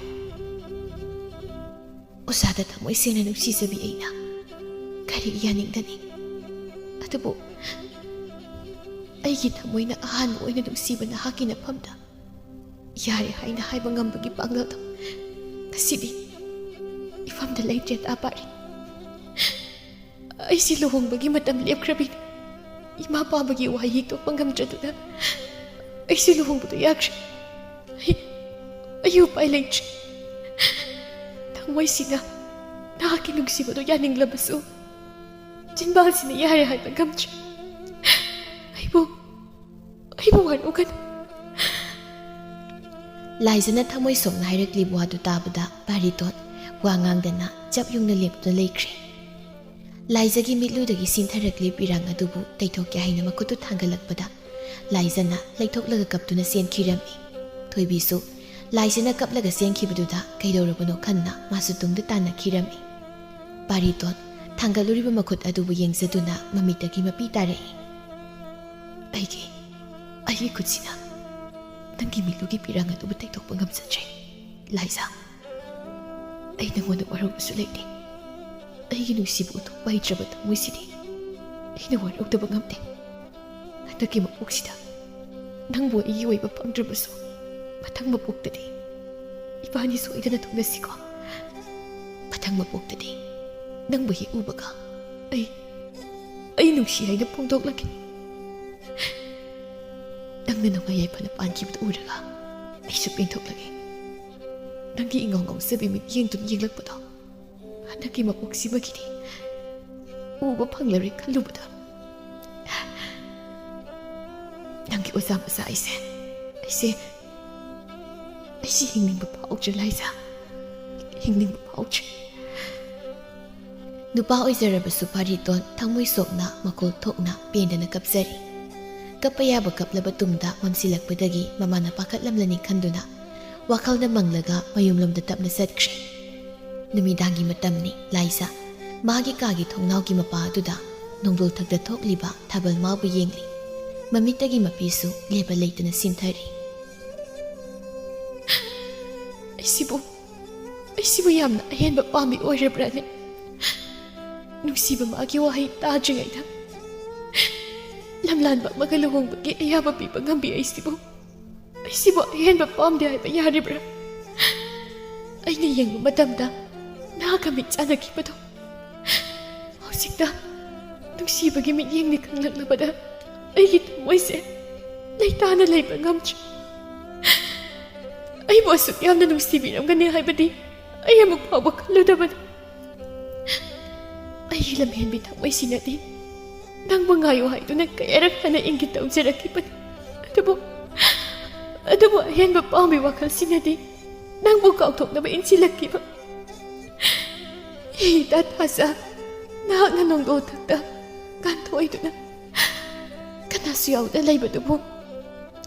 "ꯑꯣꯖꯥꯗ ꯊꯃꯣꯏ ꯁꯦꯡꯅ ꯅꯨꯡꯁꯤꯖꯕꯤ ꯑꯩꯅ ꯀꯔꯤꯒꯤ ꯌꯥꯅꯤꯡꯒꯅꯤ? ꯑꯗꯨꯕꯨ ꯑꯩꯒꯤ ꯊꯃꯣꯏꯅ ꯑꯍꯥꯟꯕ ꯑꯣꯏꯅ ꯅꯨꯡꯁꯤꯕ ꯅꯍꯥꯛꯀꯤ ꯅꯐꯝꯗ ꯌꯥꯔꯦ ꯍꯥꯏꯅ ꯍꯥꯏꯕ ꯉꯝꯕꯒꯤ ꯄꯥꯡꯒꯜꯗꯣ ꯉꯁꯤꯗꯤ ꯏꯐꯝꯗ ꯂꯩꯇ꯭ꯔꯦ, ꯇꯥ ꯄꯥꯔꯤ꯫ ꯑꯩꯁꯤ ꯂꯨꯍꯣꯡꯕꯒꯤ ꯃꯇꯝ ꯂꯦꯞꯈ꯭ꯔꯕꯤꯅꯤ꯫ ꯏꯃꯥ ꯄꯥꯕꯒꯤ ꯋꯥ ꯌꯦꯛꯊꯣꯛꯄ ꯉꯝꯗ꯭ꯔꯗꯨꯅ ꯑꯩꯁꯤ ꯂꯨꯍꯣꯡꯕꯗꯣ ꯌꯥꯈ꯭ꯔꯦ꯫ ꯑꯩ, ꯑꯩ ꯎꯄꯥꯏ ꯂꯩꯇ꯭ꯔꯦ꯫ ꯊꯃꯣꯏꯁꯤꯅ ꯅꯍꯥꯛꯀꯤ ꯅꯨꯡꯁꯤꯕꯗꯣ ꯌꯥꯅꯤꯡꯂꯕꯁꯨ, ꯆꯤꯟꯕꯥꯜꯁꯤꯅ ꯌꯥꯔꯦ ꯍꯥꯏꯕ ꯉꯝꯗ꯭ꯔꯦ꯫ ꯑꯩꯕꯨ ꯑꯩꯕꯨ ꯋꯥꯔꯧꯒꯅꯨ꯫ ꯂꯥꯏꯖꯅ ꯊꯃꯣꯏ ꯁꯣꯛꯅ ꯍꯥꯏꯔꯛꯂꯤꯕ ꯋꯥꯗꯨ ꯇꯥꯕꯗ ꯄꯥꯔꯤꯇꯣꯟ ꯋꯥ ꯉꯥꯡꯗꯅ ꯆꯞ ꯌꯨꯡꯅ ꯂꯦꯞꯇꯨꯅ ꯂꯩꯈ꯭ꯔꯦ꯫ ꯂꯥꯏꯖꯒꯤ ꯃꯤꯠꯂꯨꯗꯒꯤ ꯁꯤꯟꯊꯔꯛꯂꯤꯕ ꯏꯔꯥꯡ ꯑꯗꯨꯕꯨ ꯇꯩꯊꯣꯛꯀꯦ ꯍꯥꯏꯅ ꯃꯈꯨꯠꯇꯨ ꯊꯥꯡꯒꯠꯂꯛꯄꯗ ꯂꯥꯏꯖꯅ ꯂꯩꯊꯣꯛꯂꯒ ꯀꯞꯇꯨꯅ ꯆꯦꯟꯈꯤꯔꯝꯃꯤ꯫ ꯊꯣꯏꯕꯤꯁꯨ ꯂꯥꯏꯖꯅ ꯀꯞꯂꯒ ꯆꯦꯟꯈꯤꯕꯗꯨꯗ ꯀꯩꯗꯧꯔꯕꯅꯣ ꯈꯟꯅ ꯃꯥꯁꯨ ꯇꯨꯡꯗ ꯇꯥꯟꯅꯈꯤꯔꯝꯃꯤ꯫ ꯄꯥꯔꯤꯇꯣꯟ ꯊꯥꯡꯒꯠꯂꯨꯔꯤꯕ ꯃꯈꯨꯠ ꯑꯗꯨꯕꯨ ꯌꯦꯡꯖꯗꯨꯅ ꯃꯃꯤꯠꯇꯒꯤ ꯃꯄꯤ ꯇꯥꯔꯛꯏ꯫ "ꯑꯩꯒꯤ, ꯑꯩꯒꯤ ꯈꯨꯠꯁꯤꯅ ꯅꯪꯒꯤ ꯃꯤꯠꯂꯨꯒꯤ ꯄꯤꯔꯥꯡ ꯑꯗꯨꯕꯨ ꯇꯩꯊꯣꯛꯄ ꯉꯝꯖꯗ꯭ꯔꯦ, ꯂꯥꯏꯖꯥ꯫ ꯑꯩ ꯅꯪꯉꯣꯟꯗ ꯋꯥꯔꯧꯕꯁꯨ ꯂꯩꯇꯦ꯫ ꯑꯩꯒꯤ ꯅꯨꯡꯁꯤꯕ ꯎꯠꯊꯣꯛꯄ ꯍꯩꯇ꯭ꯔꯕ ꯊꯃꯣꯏꯁꯤꯗꯤ ꯑꯩꯅ ꯋꯥꯔꯧꯗꯕ ꯉꯝꯗꯦ꯫ ꯍꯟꯗꯛꯀꯤ ꯃꯄꯣꯛꯁꯤꯗ ꯅꯪꯕꯨ ꯑꯩꯒꯤ ꯑꯣꯏꯕ ꯐꯪꯗ꯭ꯔꯕꯁꯨ, ꯃꯊꯪ ꯃꯄꯣꯛꯇꯗꯤ ꯏꯕꯥꯅꯤ ꯁꯣꯏꯗꯅ ꯊꯨꯡꯅꯁꯤꯀꯣ꯫ ꯃꯊꯪ ꯃꯄꯣꯛꯇꯗꯤ ꯅꯪꯕꯨ ꯍꯦꯛ ꯎꯕꯒ ꯑꯩ, ꯑꯩ ꯅꯨꯡꯁꯤ ꯍꯥꯏꯅ ꯐꯣꯡꯗꯣꯛꯂꯒꯦ꯫ ꯅꯪꯅ ꯅꯨꯡꯉꯥꯏ ꯌꯥꯏꯐꯅ ꯄꯥꯟꯈꯤꯕꯗꯨ ꯎꯔꯒ ꯑꯩꯁꯨ ꯄꯦꯟꯊꯣꯛꯂꯒꯦ꯫ ꯅꯪꯒꯤ ꯏꯉꯥꯎ ꯉꯥꯎꯖꯕꯤ ꯃꯤꯠꯌꯦꯡꯗꯨꯅ ꯌꯦꯡꯂꯛꯄꯗꯣ ꯍꯟꯗꯛꯀꯤ ꯃꯄꯣꯛꯁꯤꯃꯒꯤꯗꯤ ꯎꯕ ꯐꯪꯂꯔꯣꯏ ꯈꯜꯂꯨꯕꯗ ꯅꯪꯒꯤ ꯑꯣꯖꯥ ꯃꯆꯥ ꯑꯩꯁꯦ, ꯑꯩꯁꯦ, ꯑꯩꯁꯦ ꯍꯤꯡꯅꯤꯡꯕ ꯐꯥꯎꯗ꯭ꯔꯦ ꯂꯥꯏꯖꯥ, ꯍꯤꯡꯅꯤꯡꯕ ꯐꯥꯎꯗ꯭ꯔꯦ꯫" ꯅꯨꯄꯥ ꯑꯣꯏꯖꯔꯕꯁꯨ ꯄꯥꯔꯤꯇꯣꯟ ꯊꯃꯣꯏ ꯁꯣꯛꯅ, ꯃꯈꯣꯜ ꯊꯣꯛꯅ ꯄꯦꯟꯗꯅ ꯀꯞꯆꯔꯤ꯫ ꯀꯞꯄ ꯌꯥꯕ ꯀꯞꯂꯕ ꯇꯨꯡꯗ ꯃꯝꯁꯤꯜꯂꯛꯄꯗꯒꯤ ꯃꯃꯥꯅ ꯄꯥꯈꯠꯂꯝꯂꯅꯤ ꯈꯟꯗꯨꯅ ꯋꯥꯈꯜꯗ ꯃꯪꯂꯒ ꯃꯌꯨꯝꯂꯣꯝꯗ ꯇꯞꯅ ꯆꯠꯈ꯭ꯔꯦ꯫ ꯅꯨꯃꯤꯗꯥꯡꯒꯤ ꯃꯇꯝꯅꯤ꯫ ꯂꯥꯏꯖꯥ ꯃꯥꯒꯤ ꯀꯥꯒꯤ ꯊꯣꯡꯅꯥꯎꯒꯤ ꯃꯄꯥ ꯑꯗꯨꯗ ꯅꯣꯡꯗꯣꯜ ꯊꯛꯇ ꯊꯣꯛꯂꯤꯕ ꯊꯥꯕꯜ ꯃꯥꯕꯨ ꯌꯦꯡꯂꯤ꯫ ꯃꯃꯤꯠꯇꯒꯤ ꯃꯄꯤꯁꯨ ꯂꯦꯞꯄ ꯂꯩꯇꯅ ꯁꯤꯟꯊꯔꯤ꯫ "ꯑꯩꯁꯤꯕꯨ, ꯑꯩꯁꯤꯕꯨ ꯌꯥꯝꯅ ꯑꯍꯦꯟꯕ ꯄꯥꯝꯕꯤ ꯑꯣꯏꯔꯕ꯭ꯔꯥꯅꯦ? ꯅꯨꯡꯁꯤꯕ ꯃꯥꯒꯤ ꯋꯥꯍꯩ ꯇꯥꯗ꯭ꯔꯤꯉꯩꯗ ꯂꯝꯂꯥꯟꯕ ꯑꯃꯒ ꯂꯨꯍꯣꯡꯕꯒꯤ ꯑꯌꯥꯕ ꯄꯤꯕ ꯉꯝꯕꯤ ꯑꯩꯁꯤꯕꯨ, ꯑꯩꯁꯤꯕꯨ ꯑꯍꯦꯟꯕ ꯄꯥꯝꯗꯦ ꯍꯥꯏꯕ ꯌꯥꯔꯤꯕ꯭ꯔꯥ? ꯑꯩꯅ ꯌꯦꯡꯕ ꯃꯇꯝꯗ ꯅꯍꯥꯛꯀ ꯃꯤꯠ ꯆꯥꯟꯅꯈꯤꯕꯗꯣ ꯍꯧꯖꯤꯛꯇ ꯅꯨꯡꯁꯤꯕꯒꯤ ꯃꯤꯠꯌꯦꯡꯅꯤ ꯈꯪꯂꯛꯂꯕꯗ ꯑꯩꯒꯤ ꯊꯃꯣꯏꯁꯦ ꯂꯩꯇꯥꯅ ꯂꯩꯕ ꯉꯝꯗ꯭ꯔꯦ꯫ ꯑꯩꯕꯨ ꯑꯁꯨꯛ ꯌꯥꯝꯅ ꯅꯨꯡꯁꯤꯕꯤꯔꯝꯒꯅꯤ ꯍꯥꯏꯕꯗꯤ ꯑꯩ ꯑꯃꯨꯛ ꯐꯥꯎꯕ ꯈꯜꯂꯨꯗꯕꯅꯤ꯫ ꯑꯩꯒꯤ ꯂꯝꯍꯦꯟꯕꯤ ꯊꯃꯣꯏꯁꯤꯅꯗꯤ ꯅꯪꯕꯨ ꯉꯥꯏꯌꯨ ꯍꯥꯏꯗꯨꯅ ꯀꯌꯥꯔꯛ ꯍꯟꯅ ꯏꯪꯒꯤꯠ ꯇꯧꯖꯔꯛꯈꯤꯕꯅꯤ꯫ ꯑꯗꯨꯕꯨ ꯑꯗꯨꯕꯨ ꯑꯍꯦꯟꯕ ꯄꯥꯝꯕꯩ ꯋꯥꯈꯜꯁꯤꯅꯗꯤ ꯅꯪꯕꯨ ꯀꯥꯎꯊꯣꯛꯅꯕ ꯏꯟꯁꯤꯜꯂꯛꯈꯤꯕ꯫ ꯍꯤ ꯇꯥ ꯊꯥꯖ, ꯅꯍꯥꯛꯅ ꯅꯣꯡꯗꯣ ꯊꯛꯇ ꯀꯥꯟꯊꯣꯛꯏꯗꯨꯅ ꯀꯅꯥꯁꯨ ꯌꯥꯎꯗ ꯂꯩꯕꯗꯨꯕꯨ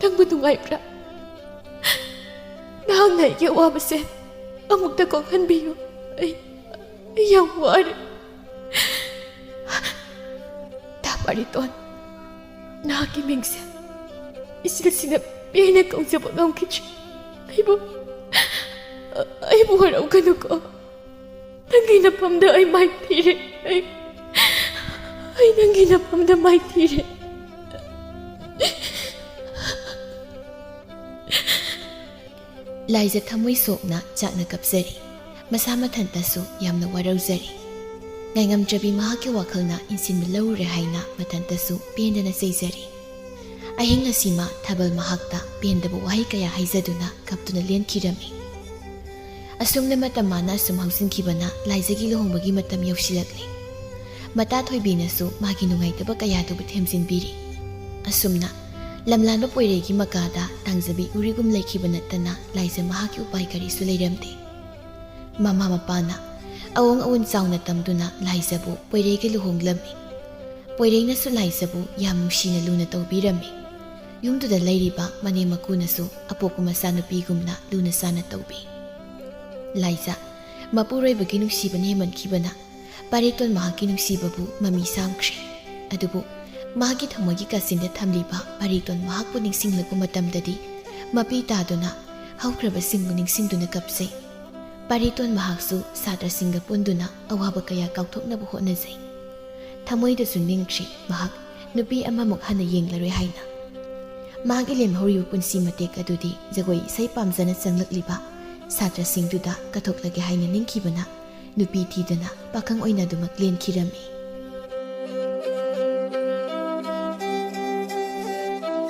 ꯅꯪꯕꯨ ꯅꯨꯡꯉꯥꯏꯕ꯭ꯔꯥ? ꯅꯍꯥꯛꯅ ꯑꯩꯒꯤ ꯑꯋꯥꯕꯁꯦ ꯑꯃꯨꯛꯇ ꯀꯣꯛꯍꯟꯕꯤꯌꯨ꯫ ꯑꯩ ꯑꯩ ꯌꯥꯝ ꯋꯥꯔꯦ꯫ ꯇꯥ ꯄꯥꯔꯤꯇꯣꯟ, ꯅꯍꯥꯛꯀꯤ ꯃꯤꯡꯁꯦ ꯏꯆꯤꯜꯁꯤꯅ ꯄꯦꯟꯅ ꯀꯧꯖꯕ ꯉꯝꯈꯤꯗ꯭ꯔꯦ꯫ ꯑꯩꯕꯨ ꯑꯩꯕꯨ ꯍꯔꯥꯎꯒꯅꯨꯀꯣ꯫ ꯅꯪꯒꯤ ꯅꯐꯝꯗ ꯑꯩ ꯃꯥꯏ ꯊꯤꯔꯦ꯫ ꯑꯩ ꯑꯩ ꯅꯪꯒꯤ ꯅꯐꯝꯗ ꯃꯥꯏ ꯊꯤꯔꯦ꯫ ꯂꯥꯏꯖ ꯊꯃꯣꯏ ꯁꯣꯛꯅ ꯆꯥꯛꯅ ꯀꯞꯆꯔꯤ꯫ ꯃꯁꯥ ꯃꯊꯟꯇꯁꯨ ꯌꯥꯝꯅ ꯋꯥꯔꯧꯖꯔꯤ꯫ ꯉꯥꯏꯉꯝꯗ꯭ꯔꯕꯤ ꯃꯍꯥꯛꯀꯤ ꯋꯥꯈꯜꯅ ꯏꯟꯁꯤꯟꯕ ꯂꯧꯔꯨꯔꯦ ꯍꯥꯏꯅ ꯃꯊꯟꯇꯁꯨ ꯄꯦꯟꯗꯅ ꯆꯩꯖꯔꯤ꯫ ꯑꯍꯤꯡ ꯑꯁꯤꯃ ꯊꯥꯕꯜ ꯃꯍꯥꯛꯇ ꯄꯦꯟꯗꯕ ꯋꯥꯍꯩ ꯀꯌꯥ ꯍꯥꯏꯖꯗꯨꯅ ꯀꯞꯇꯨꯅ ꯂꯦꯟꯈꯤꯔꯝꯃꯤ꯫ ꯑꯁꯨꯝꯅ ꯃꯇꯝ ꯃꯥꯅ ꯑꯁꯨꯝ ꯍꯧꯖꯤꯟꯈꯤꯕꯅ ꯂꯥꯏꯖꯒꯤ ꯂꯨꯍꯣꯡꯕꯒꯤ ꯃꯇꯝ ꯌꯧꯁꯤꯜꯂꯛꯂꯤ꯫ ꯃꯇꯥ ꯊꯣꯏꯕꯤꯅꯁꯨ ꯃꯥꯒꯤ ꯅꯨꯡꯉꯥꯏꯇꯕ ꯀꯌꯥꯗꯨꯕꯨ ꯊꯦꯝꯖꯤꯟꯕꯤꯔꯤ꯫ ꯑꯁꯨꯝꯅ ꯂꯝꯂꯥꯟꯕ ꯄꯣꯏꯔꯩꯒꯤ ꯃꯀꯥꯗ ꯇꯥꯡꯖꯕꯤ ꯎꯔꯤꯒꯨꯝ ꯂꯩꯈꯤꯕ ꯅꯠꯇꯅ ꯂꯥꯏꯖ ꯃꯍꯥꯛꯀꯤ ꯎꯄꯥꯏ ꯀꯔꯤꯁꯨ ꯂꯩꯔꯝꯗꯦ꯫ ꯃꯃꯥ ꯃꯄꯥꯅ ꯑꯋꯣꯡ ꯑꯋꯣꯟ ꯆꯥꯎꯅ ꯇꯝꯗꯨꯅ ꯂꯥꯏꯖꯕꯨ ꯄꯣꯏꯔꯩꯒ ꯂꯨꯍꯣꯡꯂꯝꯃꯤ꯫ ꯄꯣꯏꯔꯩꯅꯁꯨ ꯂꯥꯏꯖꯕꯨ ꯌꯥꯝ ꯅꯨꯡꯁꯤꯅ ꯂꯨꯅ ꯇꯧꯕꯤꯔꯝꯃꯤ꯫ ꯌꯨꯝꯗꯨꯗ ꯂꯩꯔꯤꯕ ꯃꯅꯦꯝ ꯃꯀꯨꯅꯁꯨ ꯑꯄꯣꯛꯄ ꯃꯆꯥꯅꯨꯄꯤꯒꯨꯝꯅ ꯂꯨꯅ ꯆꯥꯅ ꯇꯧꯕꯤ꯫ ꯂꯥꯏꯖ ꯃꯄꯨꯔꯣꯏꯕꯒꯤ ꯅꯨꯡꯁꯤꯕꯅ ꯍꯦꯟꯃꯟꯈꯤꯕꯅ ꯄꯥꯔꯤꯇꯣꯟ ꯃꯍꯥꯛꯀꯤ ꯅꯨꯡꯁꯤꯕꯕꯨ ꯃꯃꯤ ꯁꯥꯝꯈ꯭ꯔꯦ꯫ ꯑꯗꯨꯕꯨ ꯃꯍꯥꯛꯀꯤ ꯊꯃꯣꯏꯒꯤ ꯀꯥꯆꯤꯟꯗ ꯊꯝꯂꯤꯕ ꯄꯥꯔꯤꯇꯣꯟ ꯃꯍꯥꯛꯄꯨ ꯅꯤꯡꯁꯤꯡꯂꯛꯄ ꯃꯇꯝꯗꯗꯤ ꯃꯄꯤ ꯇꯥꯗꯨꯅ ꯍꯧꯈ꯭ꯔꯕꯁꯤꯡꯕꯨ ꯅꯤꯡꯁꯤꯡꯗꯨꯅ ꯀꯞꯆꯩ꯫ ꯄꯥꯔꯤꯇꯣꯟ ꯃꯍꯥꯛꯁꯨ ꯁꯥꯇ꯭ꯔꯁꯤꯡꯒ ꯄꯨꯟꯗꯨꯅ ꯑꯋꯥꯕ ꯀꯌꯥ ꯀꯥꯎꯊꯣꯛꯅꯕ ꯍꯣꯠꯅꯖꯩ꯫ ꯊꯃꯣꯏꯗꯁꯨ ꯅꯤꯡꯈ꯭ꯔꯤ ꯃꯍꯥꯛ ꯅꯨꯄꯤ ꯑꯃꯃꯨꯛ ꯍꯟꯅ ꯌꯦꯡꯂꯔꯣꯏ ꯍꯥꯏꯅ꯫ ꯃꯍꯥꯛꯀꯤ ꯂꯦꯝꯍꯧꯔꯤꯕ ꯄꯨꯟꯁꯤ ꯃꯇꯦꯛ ꯑꯗꯨꯗꯤ ꯖꯒꯣꯏ ꯏꯁꯩ ꯄꯥꯝꯖꯅ ꯆꯪꯂꯛꯂꯤꯕ ꯁꯥꯇ꯭ꯔꯁꯤꯡꯗꯨꯗ ꯀꯠꯊꯣꯛꯂꯒꯦ ꯍꯥꯏꯅ ꯅꯤꯡꯈꯤꯕꯅ ꯅꯨꯄꯤ ꯊꯤꯗꯅ ꯄꯥꯈꯪ ꯑꯣꯏꯅ ꯑꯗꯨꯃꯛ ꯂꯦꯟꯈꯤꯔꯝꯃꯤ꯫